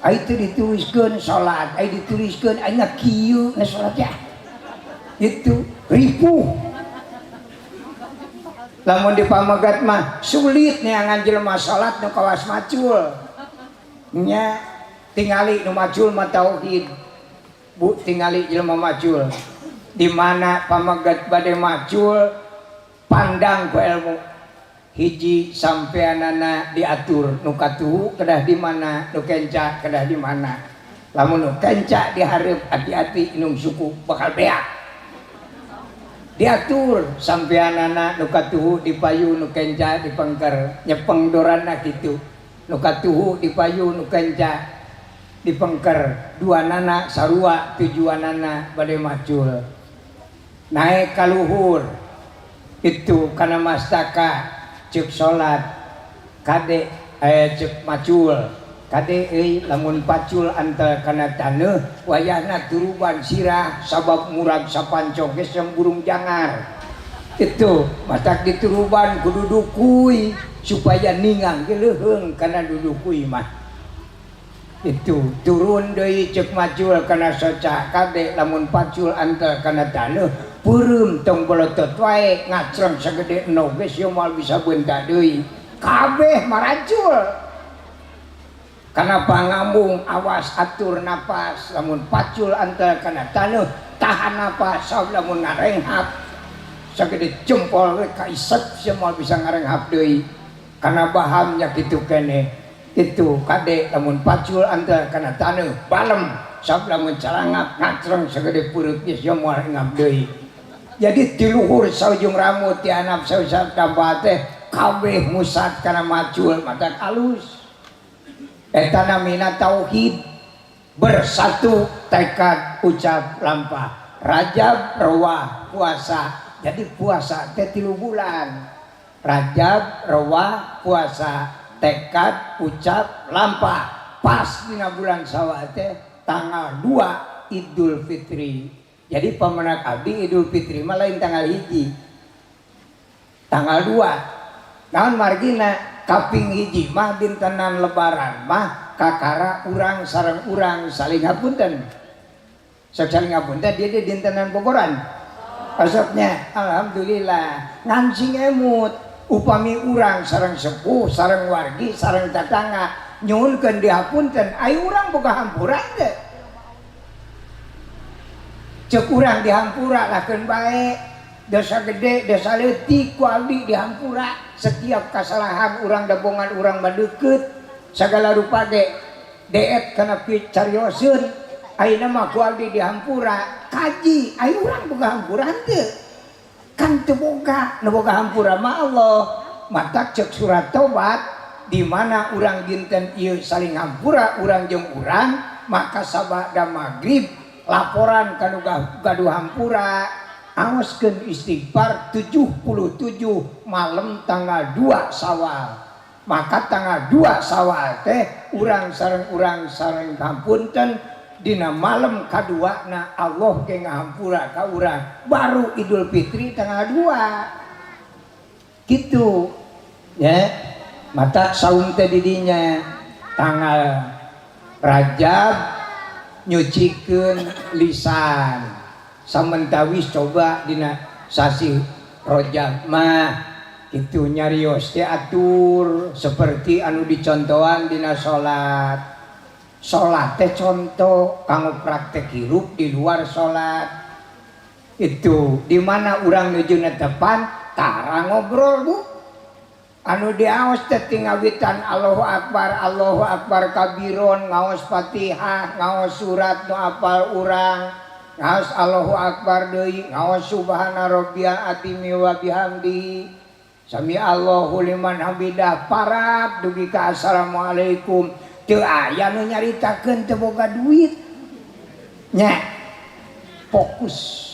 Ai teu dituliskeun salat, ai dituliskeun aing kieu na salat ya. Itu ripuh. Lamun di pamegat mah sulit neangan jelema salat nu kawas macul. Nya tingali nu macul mah tauhid. Bu, tingali jelema macul. Di mana pamegat bade macul, pandang ku ilmu. Hiji, sampeanana diatur, nu katuhu kedah di mana, nu kenca kedah di mana. Lamun nu kenca dihareup, hati-hati, inung suku bakal beak. Diatur sampeanana, nu katuhu di payu, nu kenca di pengker. Nyepeng dorana kitu, nu katuhu di payu, nu kenca di pengker. Dua nana sarua tujuanana bade macul naik kaluhur itu karena mastaka. Cek salat kade, cek macul, kade euy, lamun pacul antel kana taneuh, wayahna turuban sirah sabab murag sapancong geus burung jangar. Itu matak dituruban kudu dukui supaya ningang ge leuheung kana dudukui mah. Itu turun deui, cek macul kana soca, kade, lamun pacul antel kana taneuh, peureum, tong bolotot wae, ngacreng sagede endog geus moal bisa beunta deui. Kabeh maracul kana pangambung, awas, atur napas. Lamun pacul antel kana taneuh, tahan napas. Sok lamun ngarenghap sagede jempol we kaisep, sia moal bisa ngarenghap deui. Kana bahamnya kitu keneh. Itu kade, lamun pacul antel kana taneuh, balem. Sok lamun calangap ngacreng sagede peureuk geus moal ngap deui. Jadi tiluhur saujung rambut ti handap sausap dampal teh kabeh musat kana macul mata alus. Eta namina tauhid, bersatu tekad, ucap, lampah. Rajab, Rewah, puasa. Jadi puasa teh 3 bulan. Rajab, Rewah, puasa, tekad, ucap, lampah. Pas dina bulan Sawal teh tanggal 2 Idul Fitri. Jadi pamenak abdi Idul Fitri mah lain tanggal 1, tanggal 2. Naon margina? Kaping 1 mah dintenan lebaran mah kakara urang sareng urang saling hapunten. Sok saling hapunten dia di dintenan Bogoran. Asapnya alhamdulillah ngan sing emut, upami urang sareng sepuh, sareng wargi, sareng tetangga nyuhunkeun dihapunten, ayo urang boga hampura teh? Cek urang dihampura, lakeun bae. Dosa gede, dosa leutik ku abdi dihampura. Setiap kesalahan urang dabongan urang mah deukeut sagala rupa ge deet kana carioseun. Ayeuna mah ku abdi dihampura kaji aya urang boga hampura henteu? Kan teu boga. Nu boga hampura mah Allah. Matak cek surat Tobat, di mana urang dinten ieu saling hampura urang jeung urang, maka sabada maghrib laporan kanu gaduh hampura, aoskeun istighfar 77 malam tanggal 2 Sawal. Maka tanggal 2 Sawal teh urang sareng urang sareng hampunten, dina malam kadua na Allah ge ngahampura ka urang, baru Idul Fitri tanggal 2 gitu ya. Mata saum teh didinya tanggal Rajab nyucikeun lisan. Samentawis coba dina sasi Rajab mah itu nyarios teh atur seperti anu dicontohan dina salat. Salat teh contoh kanggo praktek hirup di luar salat. Itu di mana urang nuju netepan tara ngobrol, Bu. Anu diaos teh tingawitan Allahu Akbar, Allahu Akbar kabiron, ngaos Fatihah, ngaos surat nu apal urang, ngaos Allahu Akbar deui, ngaos subhana rabbiyal azimi wa bihamdi, sami Allahu liman hamidah, parab dugi ka assalamualaikum. Teu aya nu nyaritakeun teu boga duit nya. Fokus.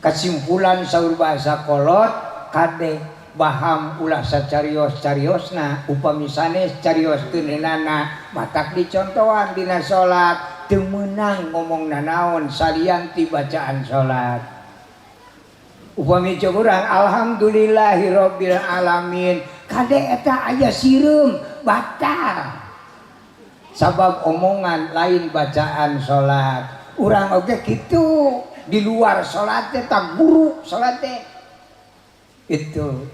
Kesimpulan saur bahasa kolot, kade baham ulah sacarios-cariosna upami sanes carios teu ngeunana. Matak dicontohan dina salat teu meunang ngomong nanaon salian ti bacaan salat. Upami cek urang alhamdulillahirabbil alamin, kade eta aya sireum, batal, sabab omongan lain bacaan salat. Urang oge kitu, di luar salat teh tak buruk salat teh. Itu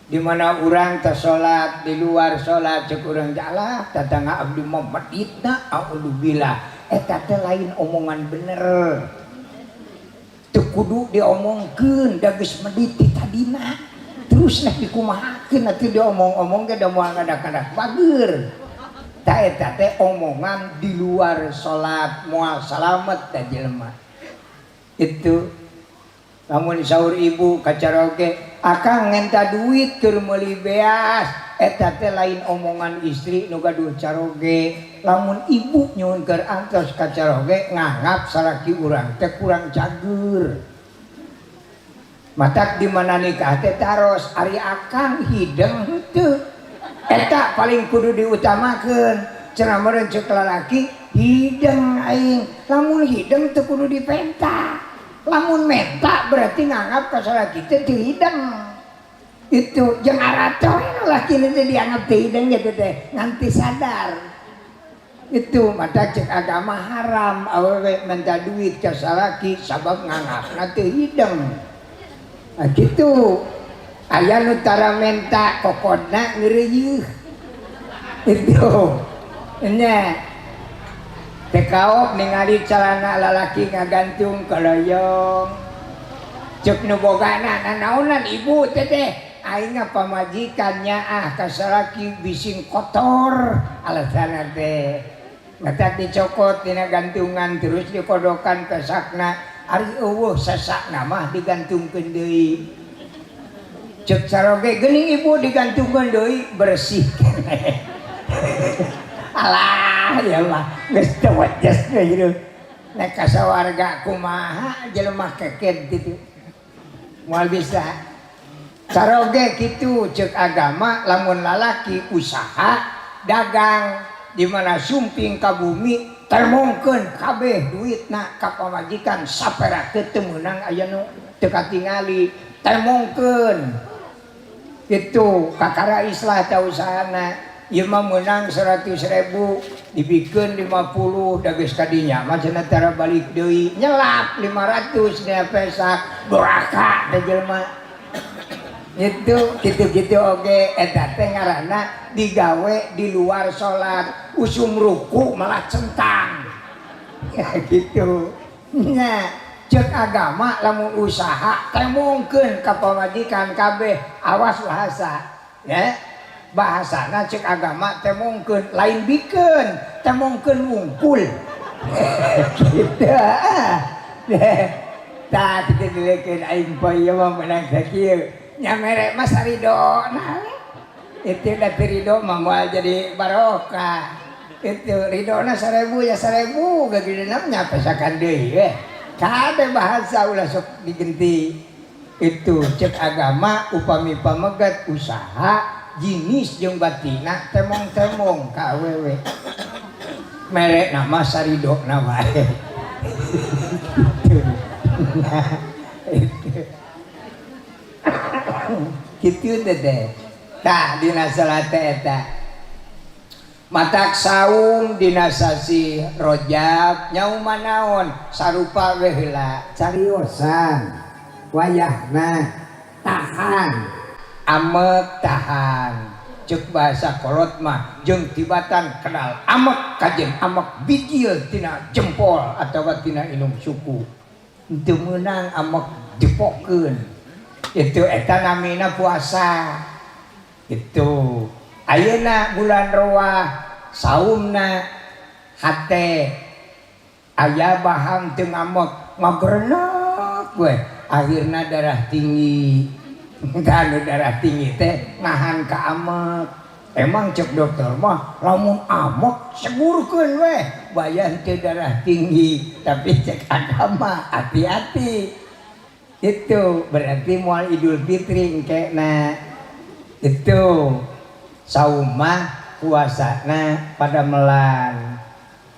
dimana urang teh salat, di luar salat cek urang jalah tetangga abdi mah meditna audzubillah, eta teh lain omongan bener. Teu kudu diomongkeun, da geus medit ti tadina, terus nek dikumahakeun atuh diomong-omong ge da moal ngadak-ngadak bager. Ta eta teh omongan di luar salat, moal salamet teh jelema itu. Lamun saur ibu kacaroge, "Akang ngenta duit keur meuli beas," eta teh lain omongan istri nu gaduh caroge. Lamun ibu nyuhunkeun antos ka caroge, nganggap salaki urang teh kurang cager. Matak di mana nikah teh taros, ari akang hideng henteu? Eta paling kudu diutamakeun. Cenah meureun ceuk lalaki, "Hideng aing." Lamun hideng teu kudu dipenta. Lamun menta berarti nganggap ka salaki teh teu hideng. Itu jeung arato laki teh dianggap teu hideng gitu teh nganti sadar. Itu mata cek agama haram awewe minta duit ka salaki sabab nganggapna teu hideng. Nah, gitu. Aya nu tara menta, kokodna ngeureuyeuh. Itu nya teh kaop ningali calana lalaki ngagantung kaloyong. Cek nu bogana, "Nanaonan ibu teh?" "Teh aing pamajikan nyaah ka salaki bising kotor." Alasanna teh matak dicokot tina gantungan, terus dikodokan pesakna. Ari euweuh sesakna mah digantungkeun deui. Cek caroge, "Geuning ibu, digantungkeun deui bersih." Alah ya mah geus teu wejes we. Nek kasawarga kumaha jelema keket gitu, moal bisa. Caroge kitu cek agama, lamun lalaki usaha dagang di mana sumping ka bumi, temongkeun kabeh duitna ka pamajikan, sapera teu meunang aya nu teu katingali, temongkeun. Itu kakara islah tah usahana. Ieu mah meunang 100.000, dibikeun 50, da geus kadinya mah cenah tara balik deui, nyelap 500 dina pesak. Doraka teh jelema itu. Gitu-gitu oge eta teh ngaranna digawe di luar salat. Usum ruku malah centang ya gitu nya. Cek agama lamun usaha temongkeun ka pamajikan kabeh, awas bahasa ya. Bahasana cek agama temongkeun, lain bikeun, temongkeun wungkul. Gitu ah. Tah kitu dilekeun aing poe ieu mah meunang sakieu. Nya mere mah sarido nah. Itu da teu ridho mah moal jadi barokah. Itu ridhona 1000 ya 1000 gagedena nya pesakan deui we. Kade bahasa ulah sok digenti. Itu cek agama upami pamegat usaha jinis jeung batina temong-temong ka awewe. Mere nama saridona wae. Nah, itu. Kitu teh teh. Tah dina salat teh eta. Matak saum dina sasi Rajab nyauma naon sarupa we heula cariosan wayahna tahan amek tahan cek bahasa kolot mah jeung tibatan kenal amek kajen amek bijil tina jempol atawa tina inung suku teu meunang amek jepokeun itu eta namina puasa. Itu ayeuna bulan Roah saumna hate aya baham teu ngamok ngagrenek we akhirna darah tinggi. Anu darah tinggi teh nahan ka amek. Emang cek dokter mah lamun amek segurkeun we bayan teu darah tinggi, tapi cek agama hati-hati. Itu berarti moal Idul Fitri engkena. Itu saumah puasana pada melan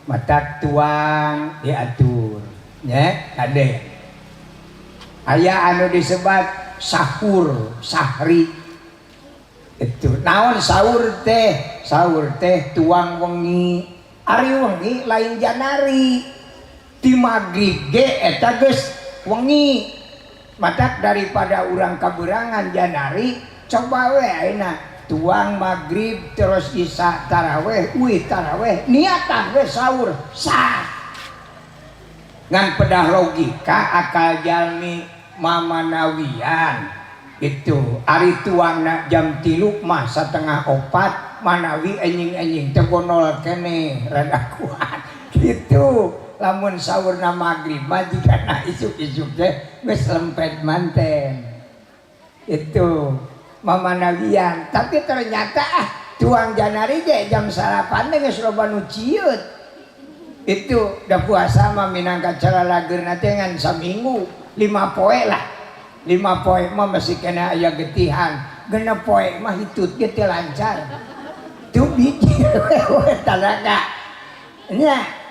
matak tuang diatur nya kade aya anu disebat sahur sahri. Itu naon sahur teh? Sahur teh tuang wengi. Ari wengi lain janari ti magrib ge eta geus wengi. Matak daripada urang kaberangan janari coba we ayeuna tuang maghrib terus isya taraweh, uih taraweh, niatan we sahur sah. Ngan pedah logika akal jalmi mamanawian itu ari tuangna jam 3 mah setengah 4 manawi enjing-enjing teh gonol keneh rada kuat gitu. Lamun sahurna maghrib mah jigana isuk-isuk teh geus lempet manten. Itu mamanawian, tapi ternyata tuang janari ge jam 9 teh geus loba nu cieut. Itu da puasa mah minangka cara lageurna teh ngan saminggu 5 poe lah. 5 poe mah masih kena aya getihan, 6 poe mah hitut ge teu lancar. Tuh biji we tanaga. Nya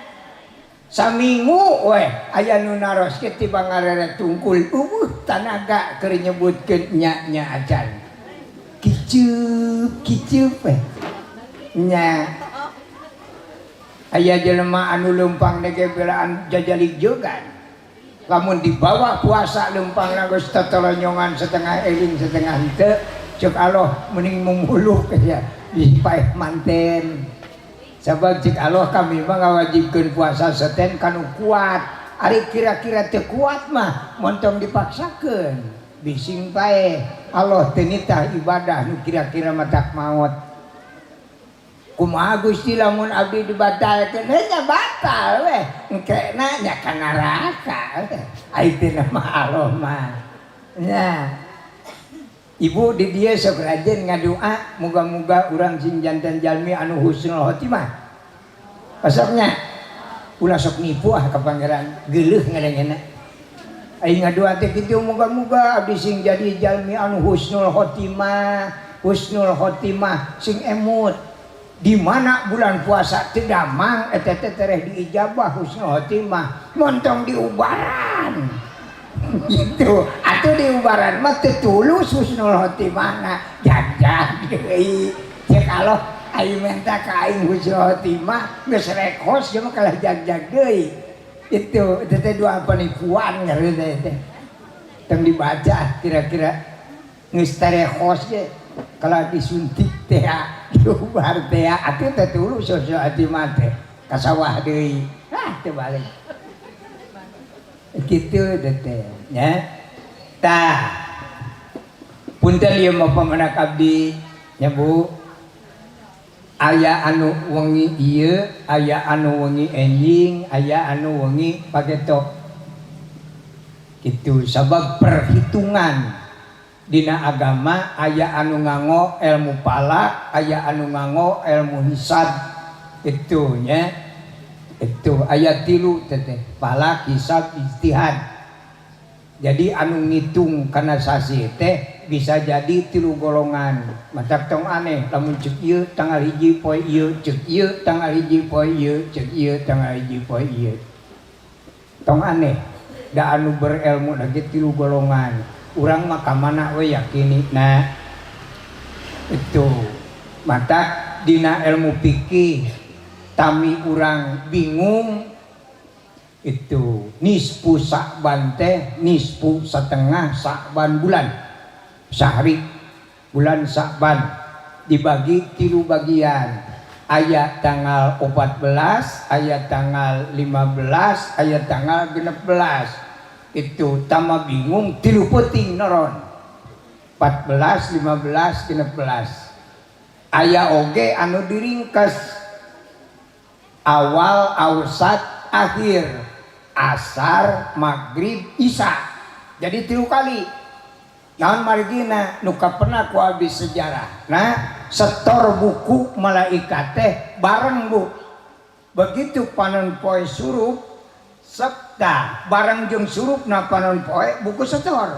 saminggu we aya nu naros ge tiba ngareret tungkul eueuh tanaga keur nyebutkeun nya-nya acan. Kicup kicup we. Nya aya jelema anu leumpang ge belaan jajalik jogan. Lamun dibawa puasa leumpang geus tetelonyongan setengah eling setengah henteu cek Allah mending mumuluk ya dipaeh manten. Sabab cek Allah kami mah ngawajibkeun puasa seten kanu kuat. Ari kira-kira teu kuat mah montong dipaksakeun. Bising paeh Allah teu nitah ibadah nu kira-kira matak maot. Kumaha Gusti lamun abdi dibatalkeun? Heuh nya batal weh. Engkena nya ka neraka. Ai teu mah Allah mah. Nya. Ibu di dieu sok rajin ngadua muga-muga urang sing janten jalmi anu husnul khotimah. Pasoknya ulah sok nipu ah ka pangeran geuleuh ngadengena. Ai ngadua teh kitu muga-muga abdi sing jadi jalmi anu husnul khotimah, husnul khotimah sing emut. Di mana bulan puasa teu damang eta teh tereh diijabah husnul khotimah, montong diubaran. Gitu atuh diubaran mah teu tulus husnul khotimahna jagjag deui. Cek Allah aing menta ka aing husnul khotimah geus rekos jeung kalah jagjag deui. Itu teh dua penipuan ngaranna teh teh. Tong dibaca kira-kira geus tarehos ge kalau disuntik teh diubar teh atuh teh tulus husnul khotimah teh ka sawah deui. Ah teu balik. Kitu teh nya. Tah. Punten ieu mah pamenak abdi nya Bu. Aya anu wengi ieu, aya anu wengi enjing, aya anu wengi pageto. Kitu sabab perhitungan dina agama aya anu nganggo ilmu falak, aya anu nganggo ilmu hisab. Itu nya. Itu aya tilu teh, falak, hisab, ijtihad. Jadi anu ngitung kana sasi teh bisa jadi tilu golongan. Matak tong aneh lamun cek ieu tanggal 1 poe ieu, cek ieu tanggal 1 poe ieu, cek ieu tanggal 1 poe ieu. Tong aneh. Da anu berilmu lagi tilu golongan. Urang mah ka mana we yakini. Nah, itu matak dina ilmu fikih tami urang bingung itu nisfu Sa'ban teh nisfu setengah Sa'ban bulan sahri bulan Sa'ban dibagi tilu bagian, aya tanggal 14, aya tanggal 15, aya tanggal 16. Itu tama bingung tilu peuting noron 14, 15, 16. Aya oge anu diringkes awal, ausat, akhir, asar, maghrib, isya, jadi tilu kali. Naon margina nu pernah ku abdi sejarah. Nah, setor buku malaikat teh bareng Bu. Begitu panon poe surup septa bareng jeung surup na panon poe buku setor.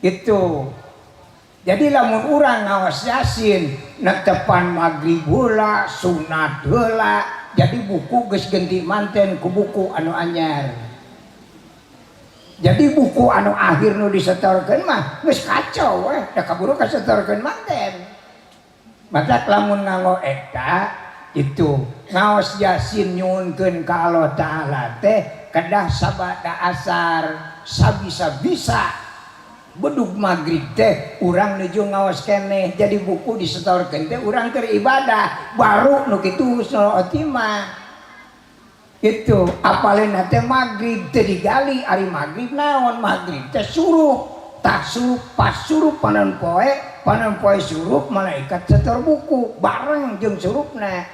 Itu. Jadi lamun urang ngaos Yasin netepan maghrib heula, sunat heula, jadi buku geus ganti manten ku buku anu anyar. Jadi buku anu akhir nu disetorkeun mah geus kacau weh, da kaburu kasetorkeun manten. Matak lamun nganggo eta itu ngaos Yasin nyuhunkeun ka Allah Taala teh kedah sabada asar sabisa-bisa bedug maghrib teh urang nuju ngaos keneh, jadi buku disetorkeun teh urang keur ibadah baru nu kitu husnul khotimah. Itu apalena teh maghrib teh digali ari maghrib naon, maghrib teh surup, tah surup pas surup panon poe, panon poe surup malaikat setor buku bareng jeung surupna.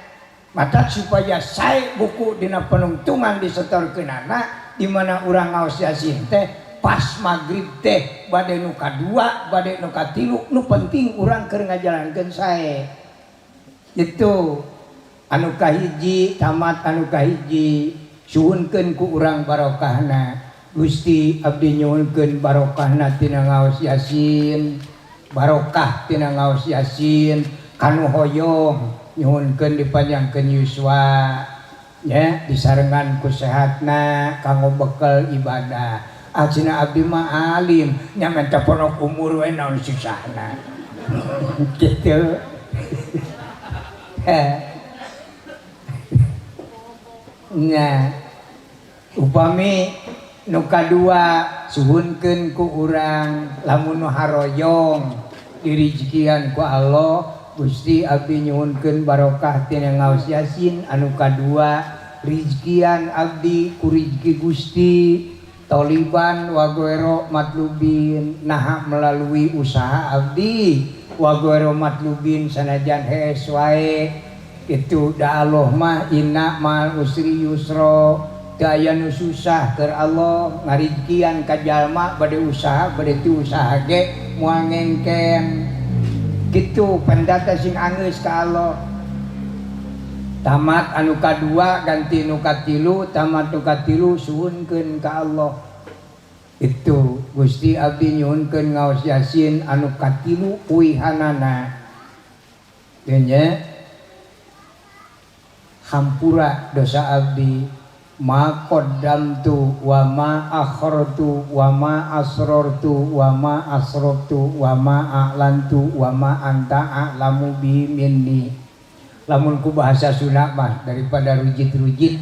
Maka supaya sae buku dina penungtungan disetorkeunana di mana urang ngaos Yasin teh pas maghrib teh bade nu kadua bade nu katilu, nu penting urang keur ngajalankeun sae. Itu anu kahiji tamat anu kahiji suhunkeun ku urang barokahna. Gusti abdi nyuhunkeun barokahna tina ngaos Yasin, barokah tina ngaos Yasin kanu hoyong nyuhunkeun dipanjangkeun yuswa nya disarengan ku sehatna kanggo bekel ibadah. Acina abdi mah alim nya menta ponok umur we naon susahna gitu. Nya upami nu kadua suhunkeun ku urang lamun nu haroyong dirizkian ku Allah. Gusti abdi nyuhunkeun barokah tina ngaos Yasin anu kadua rizkian abdi ku rizki Gusti toliban wa ghairo matlubin, naha melalui usaha abdi wa ghairo matlubin sanajan hees wae. Itu da Allah mah inna ma'al usri yusra, teu aya nu susah keur Allah ngarizkian ka jalma bade usaha bade teu usaha ge moal ngengken. Kitu pendata sing anggeus ka Allah. Tamat anu kadua ganti nu katilu, tamat nu katilu suhunkeun ka Allah. Itu Gusti abdi nyuhunkeun ngaos Yasin anu katilu uihanana. Nya hampura dosa abdi ma qaddamtu wa ma akhartu wa ma asrartu wa ma asraftu wa ma a'lantu wa ma anta a'lamu bi minni. Lamun ku bahasa Sunda mah daripada rujit-rujit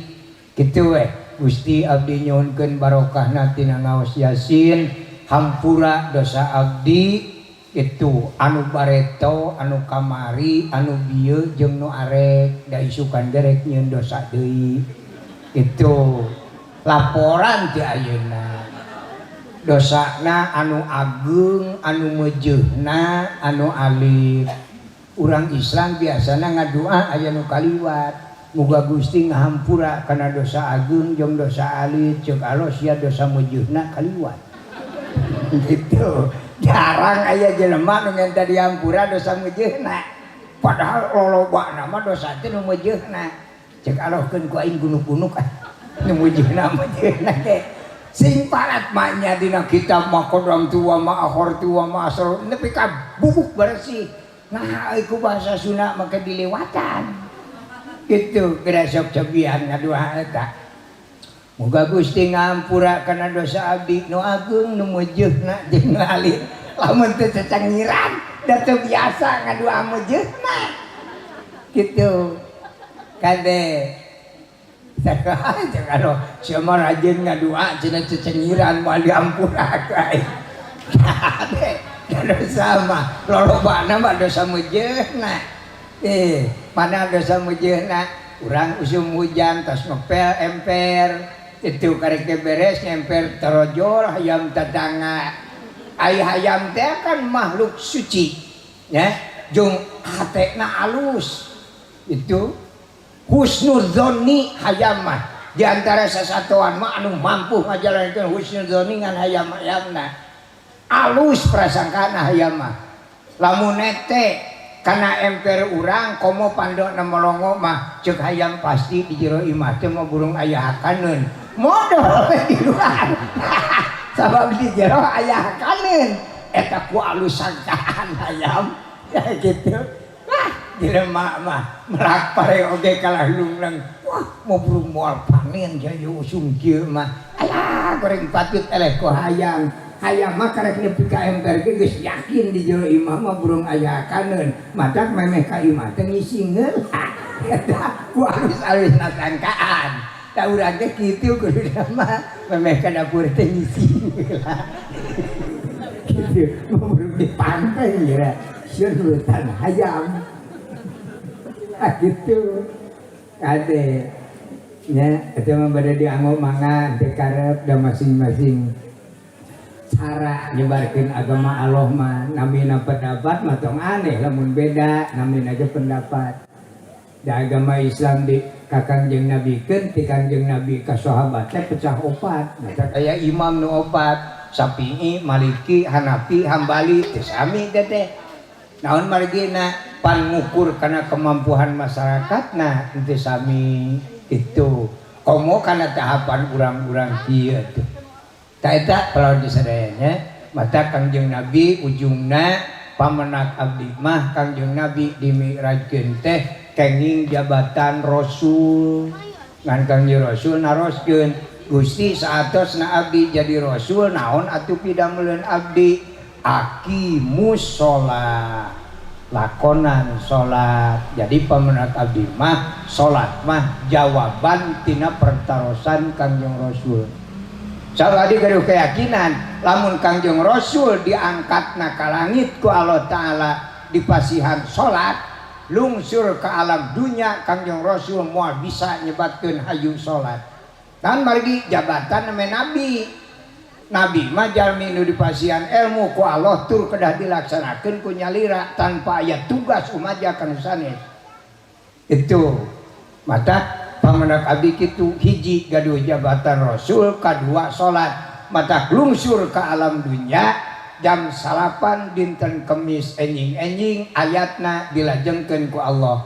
kitu we. Gusti abdi nyuhunkeun barokahna tina ngaos Yasin hampura dosa abdi itu anu bareto anu kamari anu bieu jeung nu arek da isukan gerek nyieun dosa deui. Itu Laporan ti ayeuna. Dosana anu ageung, anu meujeuhna, anu alit. Urang Islam biasana ngadua aya nu kaliwat. Muga Gusti ngahampura kana dosa ageung jeung dosa alit, ceuk Allah sia dosa meujeuhna kaliwat. Gitu. Jarang aya jelema nu minta dihampura dosa meujeuhna. Padahal lolobana mah dosa teh nu meujeuhna. Ceuk Allah keun ku aing gunuk-gunuk ah. Nu meujeuhna meujeuhna teh. Sing parat maknya dina kitab mah kodam tua ma akhor tua ma asal nepi ka bubuk bersih. Nah, iku bahasa Sunda maka dilewatan. Gitu, geura sok cobian ngadua eta. Muga Gusti ngampura kana dosa abdi nu ageung nu meujeuhna jeung nu alit. Lamun teu cecengiran da teu biasa ngadua meujeuhna. Gitu. Kade kalau sia mah rajin ngadua cenah cecengiran moal diampura ku aing. Kade dosa mah lolobana mah dosa meujeuhna. Mana dosa meujeuhna? Urang usum hujan tos ngepel emper. Itu karek teh beres ngemper torojol hayam tetangga. Ai hayam teh kan makhluk suci, ya. Jeung hatena alus. Itu husnuzoni hayam mah. Di antara sasatoan mah anu mampu ngajalankeun husnuzoni ngan hayam-hayamna. Alus prasangkana hayam mah. Lamun nete kana emper urang komo pandokna melongo mah ceuk hayam pasti di jero imah teh mah burung aya hakaneun. Modol di luar. Sabab di jero aya hakaneun. Eta ku alus sangkaan hayam. Ya gitu. Wah, jelema mah melak pare oge kalah lungleng. Wah, mau burung moal panen jaya usum kieu mah. Alah, goreng patut eleh ku hayam. Hayam mah karek nepi ka emper ge geus yakin di jero imah mah burung aya hakaneun. Matak memeh ka imah teh ngisingeun. Eta ku alus-alusna sangkaan. Da urang teh kitu kuduna mah memeh ka dapur teh ngising heula. Kitu, burung dipanteng ya. Sieun hutan hayam. Ah gitu. Kade. Nya eta mah bade dianggo mangga teu karep da masing-masing cara nyebarkeun agama Allah mah namina pendapat mah tong aneh lamun beda namina ge pendapat. Da agama Islam di ka Kangjeng Nabi keun ti Kangjeng Nabi ka sahabat teh pecah opat. Maka aya imam nu opat, Syafi'i, Maliki, Hanafi, Hambali teh sami teh teh. Naon margina pan ngukur kana kemampuan masyarakatna teu sami itu. Komo kana tahapan urang-urang kieu tuh. Ta eta kalau disadayanya mata Kangjeng Nabi ujungna pamenak abdi mah Kangjeng Nabi dimi'rajkeun teh kenging jabatan Rasul. Ngan Kangjeng Rasul naroskeun Gusti saatosna abdi jadi Rasul naon atuh pidameleun abdi aqimus sholat lakonan sholat. Jadi pamenak abdi mah sholat mah jawaban tina pertarosan Kangjeng Rasul. Sabab gaduh keyakinan lamun Kangjeng Rasul diangkatna ka langit ku Allah Ta'ala dipasihan sholat lungsur ke alam dunia Kangjeng Rasul moal bisa nyebatkeun hayu sholat. Dan margi jabatan namanya nabi. Nabi mah jalmi nu dipasihan ilmu ku Allah tur kedah dilaksanakeun ku nyalira tanpa aya tugas umaja kanu sanes. Itu mata pamenak abdi kitu hiji gaduh jabatan Rasul, kadua salat, mata lungsur ke alam dunia jam 9 dinten Kemis enjing-enjing ayatna dilajengkeun ku Allah.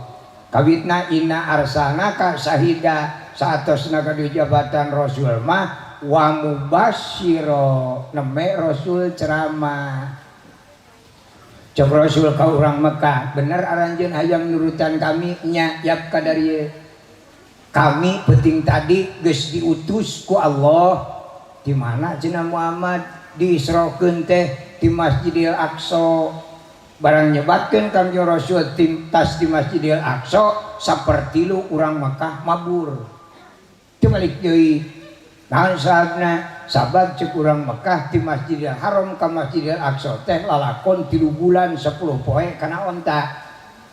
Kawitna inna arsalnaka syahida saatosna gaduh jabatan Rasul mah wa mubasyiro neme Rasul ceramah. Cek Rasul ka urang Mekah, bener aranjeun hayang nurutan kami nya yap kadarieu. Kami penting tadi geus diutus ku Allah di mana cenah Muhammad diisrokeun teh di Masjidil Aqsa. Barang nyebatkeun Kangjeng Rasul tas di Masjidil Aqsa sapertilu urang Mekah mabur. Teu balik deui. Naon sababna? Sabab cek urang Mekah di Masjidil Haram ka Masjidil Aqsa teh lalakon 3 bulan 10 poe kana onta.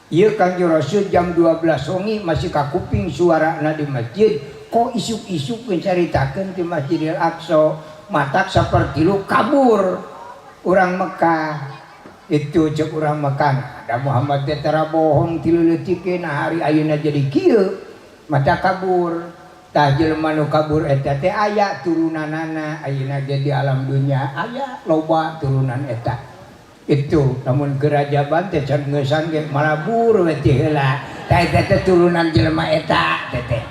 Ieu Kangjeng Rasul jam 12 wengi masih kakuping suarana di masjid Kok isuk-isuk mencaritakeun di Masjidil Aqsa matak sapertilu kabur urang Mekah itu. Cek urang Mekah, ada Muhammad teh tara bohong tilu leutik, hari ayeuna jadi kieu, mata kabur. Tah, jelema nu kabur eta teh aya turunanana ayeuna jadi alam dunya, aya loba turunan eta. Itu lamun kerajaban teh can ngeusan ge malabur we ti heula. Tah, eta teh turunan jelema eta teh teh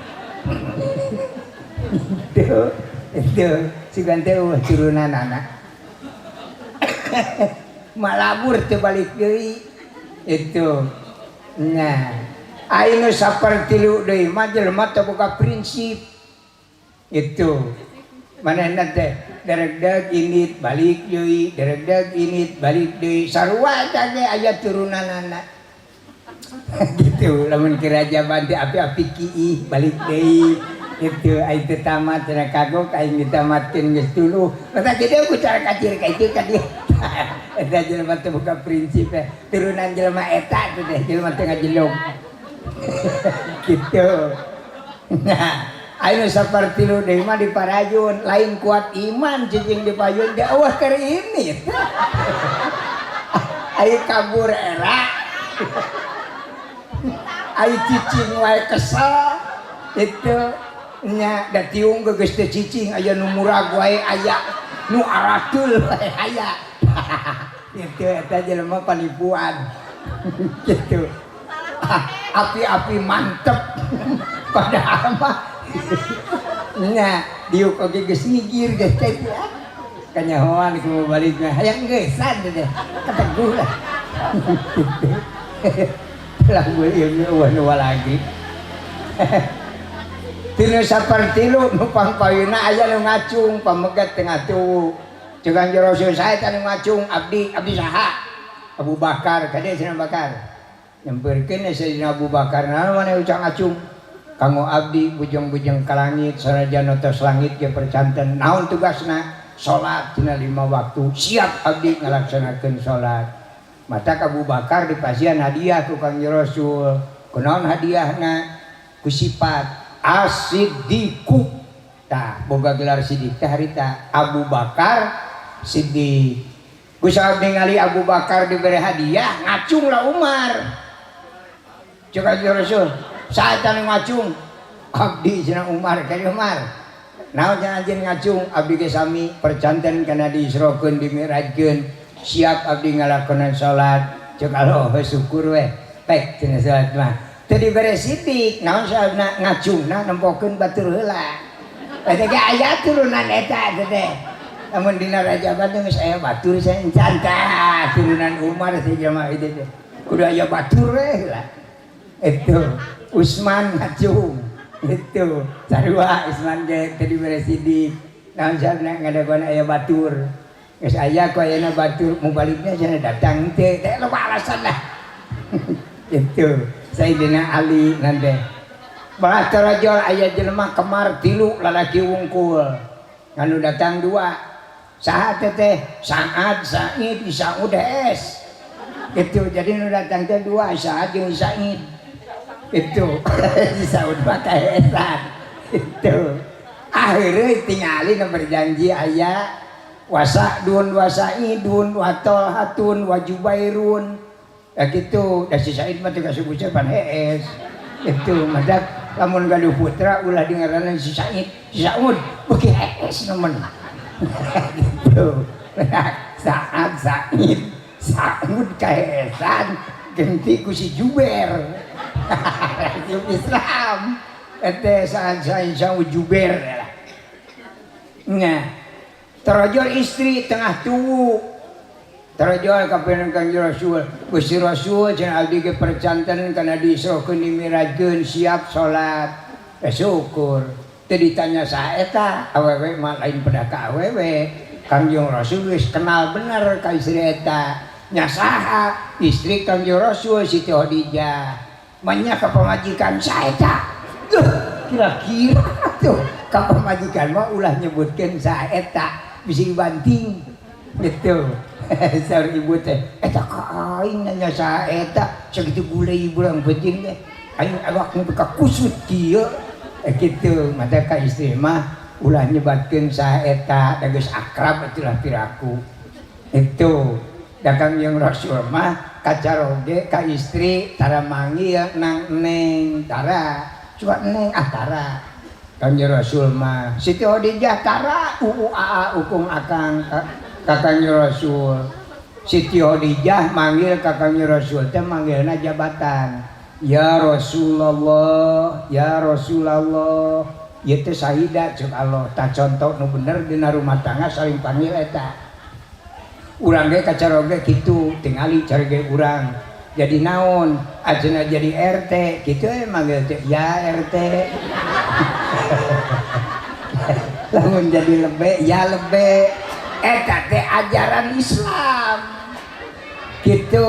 itu sugan teh eueuh turunanana, malabur teu balik deui itu. Nah, aya nu sapertilu deui mah jelema teu boga prinsip. Itu manehna teh daregdag indit balik deui, daregdag indit balik deui, sarua eta ge aya turunanana gitu. Lamun kerajaban teh api-api kiih balik deui itu, aing teu tamat cenah, kagok aing ditamatkeun geus tuluh. Mata kieu ku cara kacir ka itu ka dieu. Eta jelema teu boga prinsip teh turunan jelema eta teh teh jelema teu ngajelong gitu. Nah, aya nu sapertilu deui mah diparayun, lain kuat iman, cicing di payun teh eueuh keur ini. Aya kabur era, aya cicing wae kesel itu nya, da tiung geus teu cicing, aya nu murag wae, aya nu aratul wae aya. Itu eta jelema panipuan gitu, api-api mantep padahal mah nya diuk oge geus ngigir geus teh kanyahoan ku balik mah hayang geusan teh keteguh lah. Lah, gue ieu eueuh nu lagi. Tinu sapertilu nu pangpayuna aya nu ngacung pamegat tengah tuwu. Cek Kanjeng Rasul, "Saha eta nu ngacung?" "Abdi." "Abdi saha?" "Abu Bakar." "Kade cenah Bakar." Nyamperkeun Sayyidina Abu Bakar, "Naon maneh ucang ngacung?" "Kanggo abdi bujeng-bujeng ka langit, sanajan tos langit ge percanten." "Naon tugasna?" "Salat cenah, lima waktu siap abdi ngalaksanakeun salat." Mata Abu Bakar dipasihan hadiah ku Kanjeng Rasul. Kunaon hadiahna? Ku sifat As-Siddiqu. Tah, boga gelar Siddiq teh harita Abu Bakar Siddiq. Ku saat ningali Abu Bakar diberi hadiah, ngacung lah Umar. Cek Kanjeng Rasul, "Saha anu ngacung?" "Abdi," cenah Umar. "Kali Umar, naon cenah anjeun ngacung?" "Abdi ge sami percanten kana diisrokeun dimirajkeun, siap abdi ngalakonan salat." Cek Allah, "Syukur we pek cenah salat mah." Teu dibere Siddiq, naon sababna? Ngacungna nempokeun batur heula. Eta ge aya turunan eta teh. Lamun dina rajaban teh geus aya batur encan, tah turunan Umar teh jelema itu teh. Kudu aya batur we lah. Itu Usman ngacung. Itu sarua Usman ge teu dibere Siddiq. Naon sababna? Ngadagoan aya batur. Geus aya ku ayeuna batur mubaligna cenah datang teh teh loba alasan lah. Itu Sayyidina Ali nanti. Balah tarajol aya jelema kemar tilu lalaki wungkul. Anu datang dua. Saha teh? Sa'ad, Sa'id, Sa'ud es. Itu jadi nu datang teh dua, Sa'ad jeung Sa'id. Itu Sa'ud mah kahesan. Itu akhirnya tingali nu berjanji aya wasa'dun wasa'idun wa talhatun wa jubairun. Ya gitu, da si Said mah teu kasebut pan hees. Itu madak lamun gaduh putra ulah dingaranan si Said, si Saud beuki hees nemen. Gitu. Saad, Said, Saud kaheesan genti ku si Jubair. Islam. Eta Saad, Said, Saud, Jubair lah. Nah, terajol istri tengah tuwu. Terajol ka Kanjeng Rasul. "Gusti Rasul," cenah, "abdi ge percanten kana diisrokeun dimirajkeun, siap salat." Eh, syukur. Teu ditanya saha eta, awewe mah lain pada ka awewe. Kanjeng Rasul geus kenal bener ka istri eta. Nya saha? Istri Kanjeng Rasul Siti Khadijah. Manya ka pamajikan, "Saha eta?" Duh, kira-kira tuh ka pamajikan mah ulah nyebutkeun saha eta, bisi dibanting. Gitu. Saur ibu teh, "Eta ka aing nanya saha eta, sakitu gulai bulang penting teh. Aing awak nu ka kusut kieu." Kitu mata ka istri mah ulah nyebatkeun saha eta da geus akrab atulah piraku. Itu da Kangjeng Rasul mah kacaroge ka istri tara manggil nang neng tara cuma neng ah tara. Kangjeng Rasul mah Siti Khadijah tara uu aa ukung akang ka Kangjeng Rasul. Siti Khadijah manggil ka Kangjeng Rasul teh manggilna jabatan. Ya Rasulullah, ya Rasulullah. Ieu teh sahida ceuk Allah. Tah contoh nu bener dina rumah tangga saling panggil eta. Urang ge kacaroge kitu, tingali caroge urang. Jadi naon? Ajeuna jadi RT, kitu we manggil teh ya RT. Lamun jadi lebe, ya lebe. Eta teh ajaran Islam. Gitu.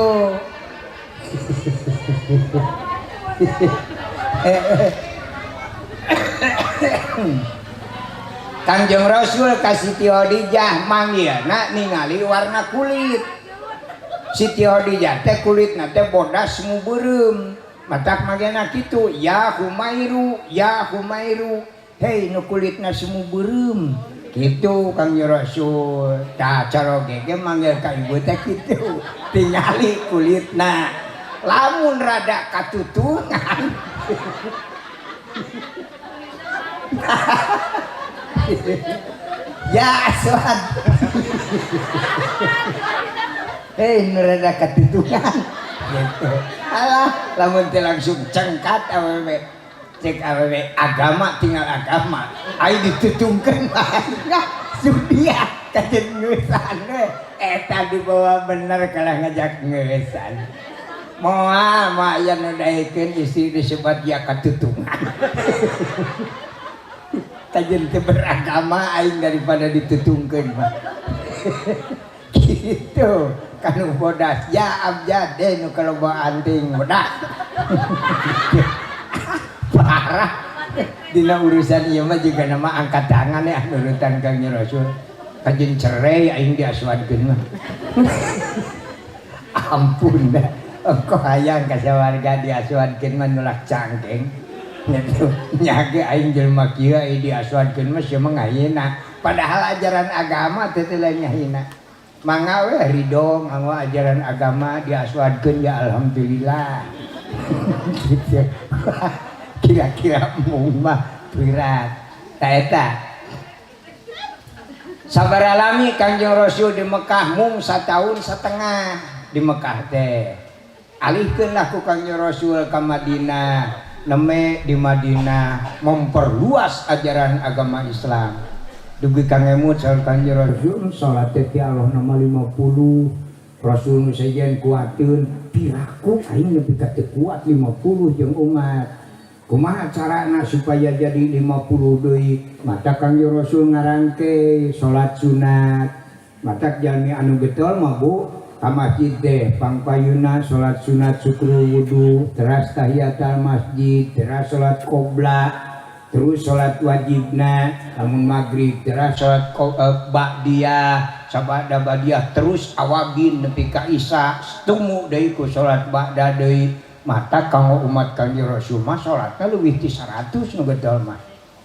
Kangjeng Rasul ka Siti Khadijah manggilna ningali warna kulit. Siti Khadijah teh kulitna teh bodas mubeureum. Matak manggilna kitu, ya Humairu, ya Humairu. Hei nu kulitna semu beureum. Kitu Kangjeng Rasul. Tah caroge ge manggil ka ibu teh kitu. Tingali kulitna. Lamun rada katutungan. Ya aswad. Hei nu rada katutungan. Gitu. Alah lamun teh langsung cengkat awewe. Cek awewe agama tinggal agama. Ai ditutungkeun mah. Sudia kajen ngeusan we. Eta dibawa bener kalah ngajak ngeusan. Moal mah aya nu daekeun istri disebat dia katutungan. Kajen teu beragama aing daripada ditutungkeun mah. Gitu kanu bodas ya abjad deh nu kaloba anting bodas. Parah dina urusan ieu mah juga nama angkat tangan ya nurutan Kangjeng Rasul. Kajen cerai aing diaswadkeun mah. Ampun dah. Engko hayang ka sawarga diaswadkeun mah nulak cangkeng. Nya ge aing jelema kieu aing diaswadkeun mah sia mah ngahina. Padahal ajaran agama teh teh lain ngahina. Mangga we ridho nganggo ajaran agama diaswadkeun ya alhamdulillah. Gitu. Kira-kira mung mah berat. Ta eta. Sabaralami Kangjeng Rasul di Mekah mung satahun setengah di Mekah teh. Alihkeun lah ku Kangjeng Rasul ka Madinah, neme di Madinah memperluas ajaran agama Islam. Dugi ka ngemut saur Kangjeng Rasul salat teh ti Allah nama 50. Rasul nu sejen kuateun piraku aing nepi ka teu kuat 50 jeung umat. Kumaha carana supaya jadi 50 deui? Mata Kangjeng Rasul ngarangke salat sunat. Matak jalmi anu getol mah Bu ka masjid teh pangpayuna salat sunat syukrul wudu, teras tahiyatul masjid, teras salat qobla, terus salat wajibna lamun maghrib, teras salat ba'diyah, sabada ba'diyah, terus awabin nepi ka isya, tumu deui ku salat ba'da deui. Mata kanggo umat Kangjeng Rasul mah salatna leuwih ti 100 nu getol mah.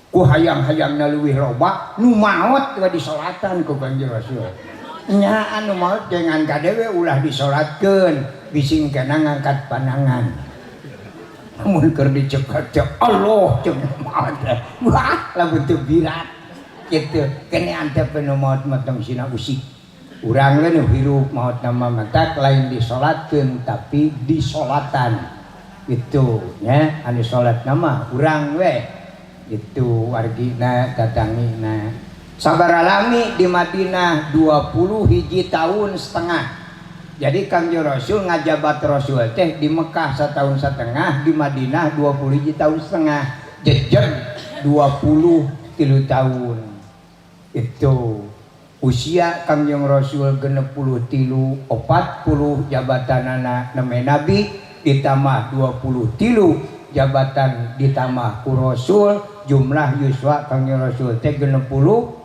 Ku hayang-hayangna leuwih loba nu maot we disolatan ku Kangjeng Rasul. Nya anu maot jangan kadewe ulah disolatkeun, bising kana ngangkat pandangan. Mun keur dicekat cek Allah cek maot. Wah, lamun teu birat kitu. Kene antep nu maot mah tong sina usik. Urang we nu hirup maot nama matak lain disolatkeun tapi disolatan. Itu nya anu salat nama urang we. Itu wargina tatangina. Sabaralami di Madinah 20 hiji tahun setengah. Jadi Kangjeng Rasul ngajabat Rasul teh di Mekah setahun setengah, di Madinah 20 hiji tahun setengah. Jejer 23 tahun. Itu usia Kangjeng Rasul 63, 40 jabatanana neme nabi ditambah 23 jabatan ditambah ku Rasul, jumlah yuswa Kangjeng Rasul teh 63.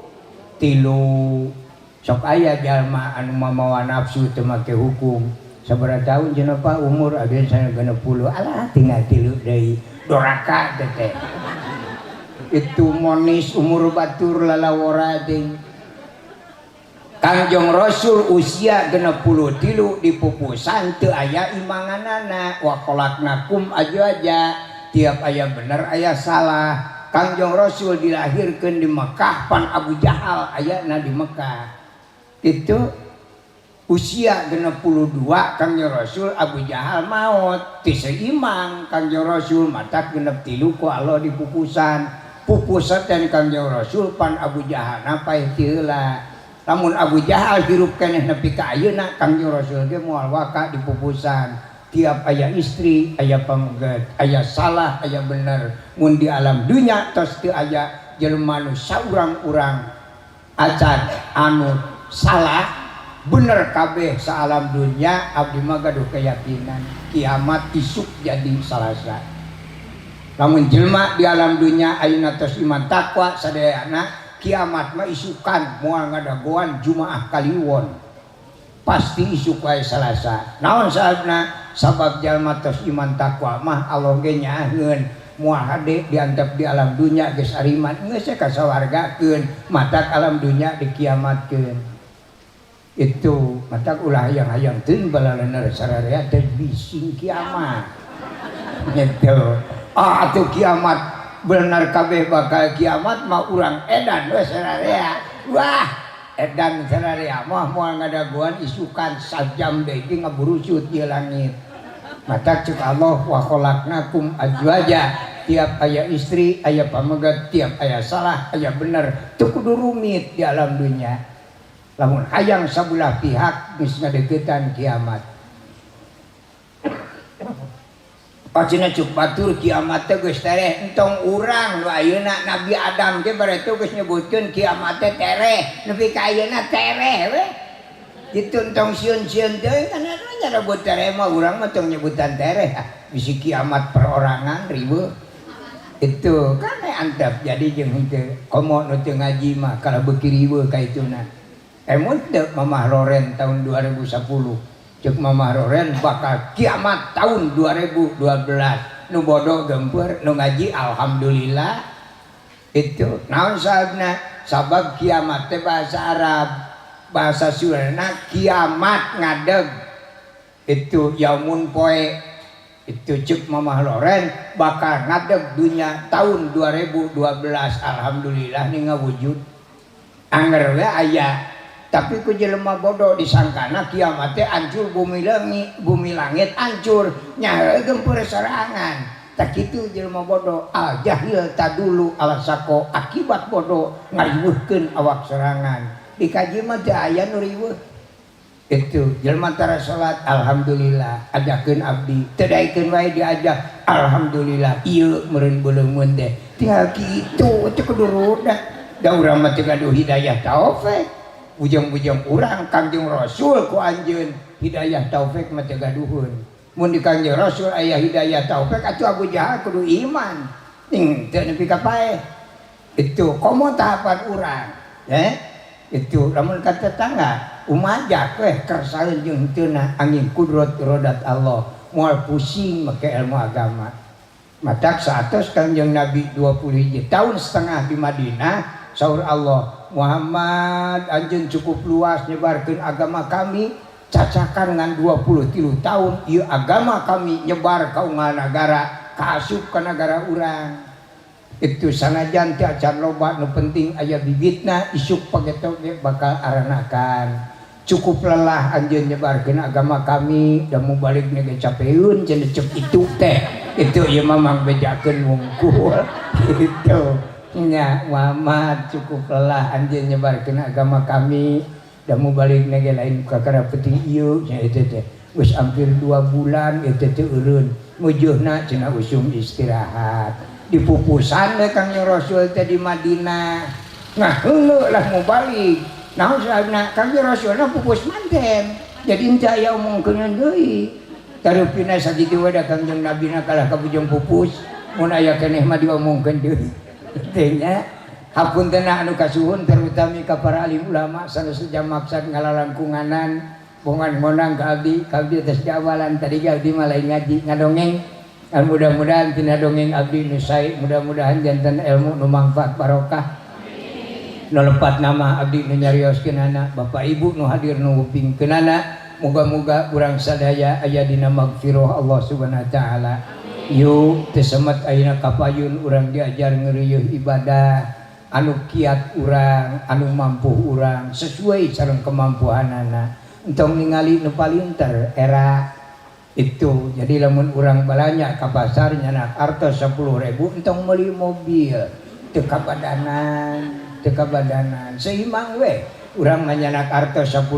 Sok aya jalma anu mamawa nafsu teu make hukum. Sabaraha tahun cenah Pak umur abdi sana 60. Alah tinggal 3 deui. Doraka teh teh. Itu monis umur batur lalawora teh. Kangjeng Rasul usia 63 dipupusan teu aya imanganana wa khalaqnakum aja tiap aya bener aya salah. Kangjeng Rasul dilahirkeun di Mekah pan Abu Jahal ayana di Mekah. Itu usia 62 Kangjeng Rasul Abu Jahal maot teu seimang Kangjeng Rasul matak 63 ku Allah dipupusan. Pupusan dan Kangjeng Rasul pan Abu Jahal paeh ti heula. Lamun Abu Jahal hirup keneh nepi ka ayeuna Kangjeng Rasul ge moal waka dipupusan. Tiap aya istri, aya pameget, aya salah, aya bener. Mun di alam dunya tos teu aya jelema nu saurang-urang acan anu salah bener kabeh saalam dunya abdi mah gaduh keyakinan kiamat isuk jadi Salasa. Lamun jelema di alam dunya ayeuna tos iman takwa sadayana kiamat mah isukan moal ngadagoan Jumaah Kaliwon. Pasti isuk wae Salasa. Naon sababna? Sabab jalma tos iman takwa mah Allah ge nyaaheun moal hade diantep di alam dunya geus ariman geus ka sawargakeun matak alam dunya dikiamatkeun. Itu matak ulah hayang-hayang teuing balalener sararea teh bising kiamat. Gitu. Ah atuh kiamat bener kabeh bakal kiamat mah urang edan we sararea. Wah, edan sararea mah moal ngadagoan isukan sajam deui ge ngaburusut ieu langit. Matak cek Allah wa khalaqnakum azwaja tiap aya istri aya pamegat tiap aya salah aya bener teu kudu rumit di alam dunya. Lamun hayang sabelah pihak geus ngadeukeutan kiamat. Pacina cuk batur kiamat teh geus tereh entong urang nu ayeuna Nabi Adam ge bareto geus nyebutkeun kiamat teh tereh nepi ka ayeuna tereh we. Kitu entong sieun-sieun teh kan nyebut tereh mah urang mah tong nyebutan tereh bisi kiamat perorangan riweuh. Itu kan antep jadi jeung henteu komo nu teu ngaji mah kalau beuki riweuh ka ituna. Emun teu Mamah Loren tahun 2010 cek Mamah Loren bakal kiamat tahun 2012 nu bodoh gempur nu ngaji alhamdulillah. Itu naon sababna? Sabab kiamat teh bahasa Arab bahasa Sundana kiamat ngadeg itu yaumun poe itu cek Mamah Loren bakal ngadeg dunya tahun 2012 alhamdulillah nih ngawujud anger we aya. Tapi ku jelema bodoh disangkana kiamat teh hancur bumi langit, bumi langit hancur nyaho gempur sorangan. Tak kitu jelema bodoh al jahil tadulu ala sako akibat bodoh ngariweuhkeun awak sorangan. Dikaji mah teu aya nu riweuh. Itu jelema tara salat alhamdulillah ajakeun abdi teu daekeun wae diajak alhamdulillah ieu meureun beuleungeun teh. Tinggal kitu teu kudu rudah. Da urang mah teu gaduh hidayah taufik. Bujang-bujang urang Kangjeng Rasul ku anjeun hidayah taufik mah teu gaduheun. Mun di Kangjeng Rasul aya hidayah taufik atuh Abu Jahal kudu iman. Ning teu nepi ka paeh. Itu komo tahapan urang, eh? Itu lamun ka tetangga umajak weh kersaeun jeung henteuna angin kudrat iradat Allah moal pusing make ilmu agama. Matak saatos Kangjeng Nabi 20 tahun setengah di Madinah saur Allah Muhammad anjeun cukup luas nyebarkeun agama kami cacakan ngan 23 tahun ieu agama kami nyebar ka unggal nagara kaasup ka nagara urang. Itu sanajan teu acan loba nu penting aya bibitna isuk pageto ge bakal aranakan. Cukup lelah anjeun nyebarkeun agama kami da mu balik ge capeun cenah cep itu teh. Itu ieu mah mangbejakeun wungkul gitu. Nya Muhammad cukup lelah anjeun nyebarkeun agama kami da mu balik ge lain kakara penting ieu nya eta teh. Geus hampir 2 bulan eta teh eureun mujeuhna cenah usum istirahat. Dipupusan we Kangjeng Rasul teh di Madinah. Ngaheuleuh lah mau balik. Naon sababna Kangjeng Rasulna pupus manten. Jadi henteu aya omongkeun deui. Tarupina sakitu we da Kangjeng Nabina kalah ka bujang pupus. Mun aya keneh mah diomongkeun deui. Teh nya hapuntenna anu kasuhun terutami ka para alim ulama sanes jam maksad ngalalangkunganan bongan ngonang ka abdi, ka abdi atas awalan tadi ge abdi mah lain ngaji ngadongeng. Dan mudah-mudahan tina dongeng abdi nu sae, mudah-mudahan janten ilmu nu mangfaat barokah. Nu lepat nama abdi nu nyarioskeunana, Bapak Ibu nu hadir nu ngupingkeunana, muga-muga urang sadaya aya dina magfirah Allah Subhanahu wa taala. Yuk teu semet ayeuna kapayun urang diajar ngeureuyeuh ibadah anu kiat urang, anu mampu urang sesuai sareng kemampuanana. Entong ningali nu palinter era itu. Jadi lamun urang balanja ka pasar nyanak artos 10.000 entong meuli mobil, teu kabadanan, teu kabadanan. Seimbang we. Urang mah nyanak artos 10.000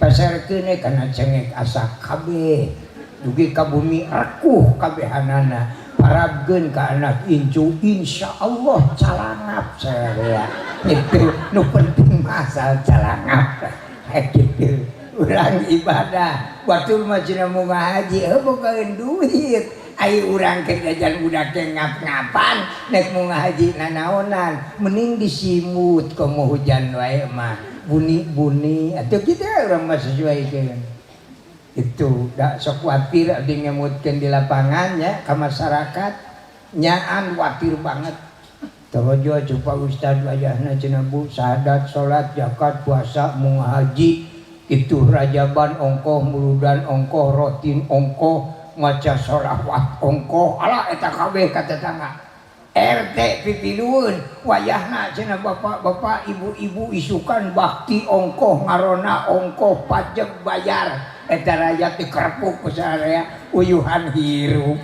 peserkeun we kana cengek asak kabeh. Dugi ka bumi rekuh kabehanana. Parabkeun ka anak incu insyaallah calangap saya. Itu nu penting asal calangap. Gitu. Urang ibadah batur mah cenah mau ngahaji heuh bogaeun duit. Ai urang keur jajan budak teh ngap-ngapan nek mau ngahaji nanaonan mending disimut komo hujan wae mah buni-buni atuh kitu urang mah sesuaikeun. Itu da sok kuatir abdi ngemutkeun di lapangan nya ka masyarakat nyaan kuatir banget. Torojo coba ustad wayahna cenah bu syahadat salat zakat puasa mau ngahaji itu rajaban ongkoh muludan ongkoh rotin ongkoh maca sholawat ongkoh ala eta kabeh ka tetangga RT pipilueun wayahna cenah bapak-bapak ibu-ibu isukan bakti ongkoh ngarona ongkoh pajak bayar eta rakyat dikerpuk ku sararea uyuhan hirup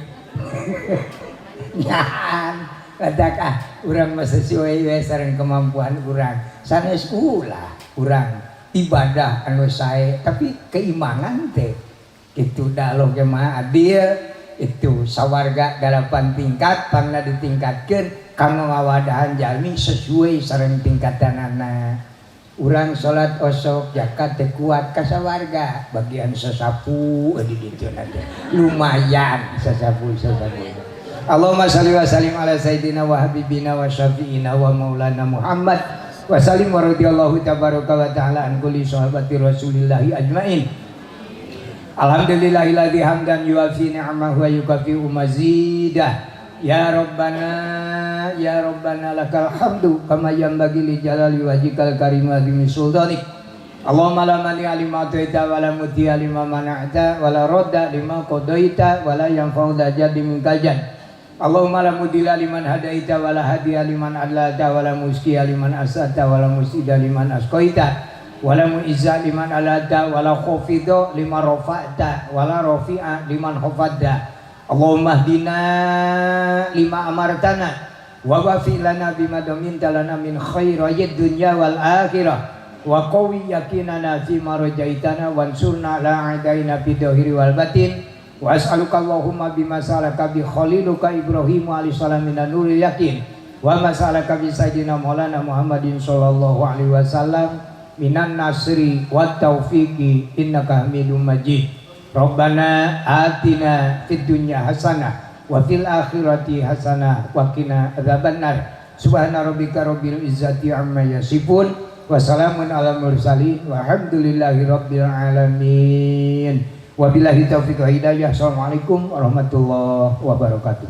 nyaan badak ah urang mah sesuai we sareng kemampuan urang sanes ulah urang ibadah anu sae tapi keimangan teh itu da Allah ge Maha Adil itu sawarga 8 tingkat pangna ditingkatkeun kanggo ngawadahan jalmi sesuai sareng tingkatanana. Urang salat osok zakat teu kuat ka sawarga bagian sasapu di ditu teh lumayan sasapu-sasapu. Allahumma shalli wa sallim ala sayyidina wa habibina wa syafi'ina wa maulana Muhammad wa sallim wa radhiyallahu tabaraka wa ta'ala an kulli sahabati rasulillahi ajmain. Alhamdulillahilladzi hamdan yuafi ni'amahu wa yukafi'u mazidah. Ya Rabbana lakal hamdu kama yanbaghi li jalali wajhikal karim wa azimi sultanik. Allahumma la mani'a lima a'taita wa la muti'a lima mana'ta wa la radda lima qadaita wa la yanfa'u dzal jaddi minkal jadd. Allahumma la mudilla liman hadaita wa la hadiya liman adlalta wa la muskiya liman asata wa la musida liman asqaita wa la mu'izza liman alalta wa la khafidha liman rafa'ta wa la rafi'a liman khafadta. Allahumma hdina lima amartana wa wafi lana bima daminta lana min khairayid dunya wal akhirah wa qawi yakinana fi ma rajaitana wansurna ala a'daina fid dhahiri wal batin. Wa as'aluka Allahumma bima salaka bi khaliluka Ibrahim alaihi salam minan nuril yakin wa ma salaka bi sayyidina Maulana Muhammadin sallallahu alaihi wasallam minan nasri wat taufiqi innaka Hamidum Majid. Rabbana atina fid dunya hasanah wa fil akhirati hasanah wa qina adzabannar. Subhana rabbika rabbil izzati amma yasifun wa salamun alal mursalin walhamdulillahi rabbil alamin. Wabillahi taufiq wa hidayah. Assalamualaikum warahmatullahi wabarakatuh.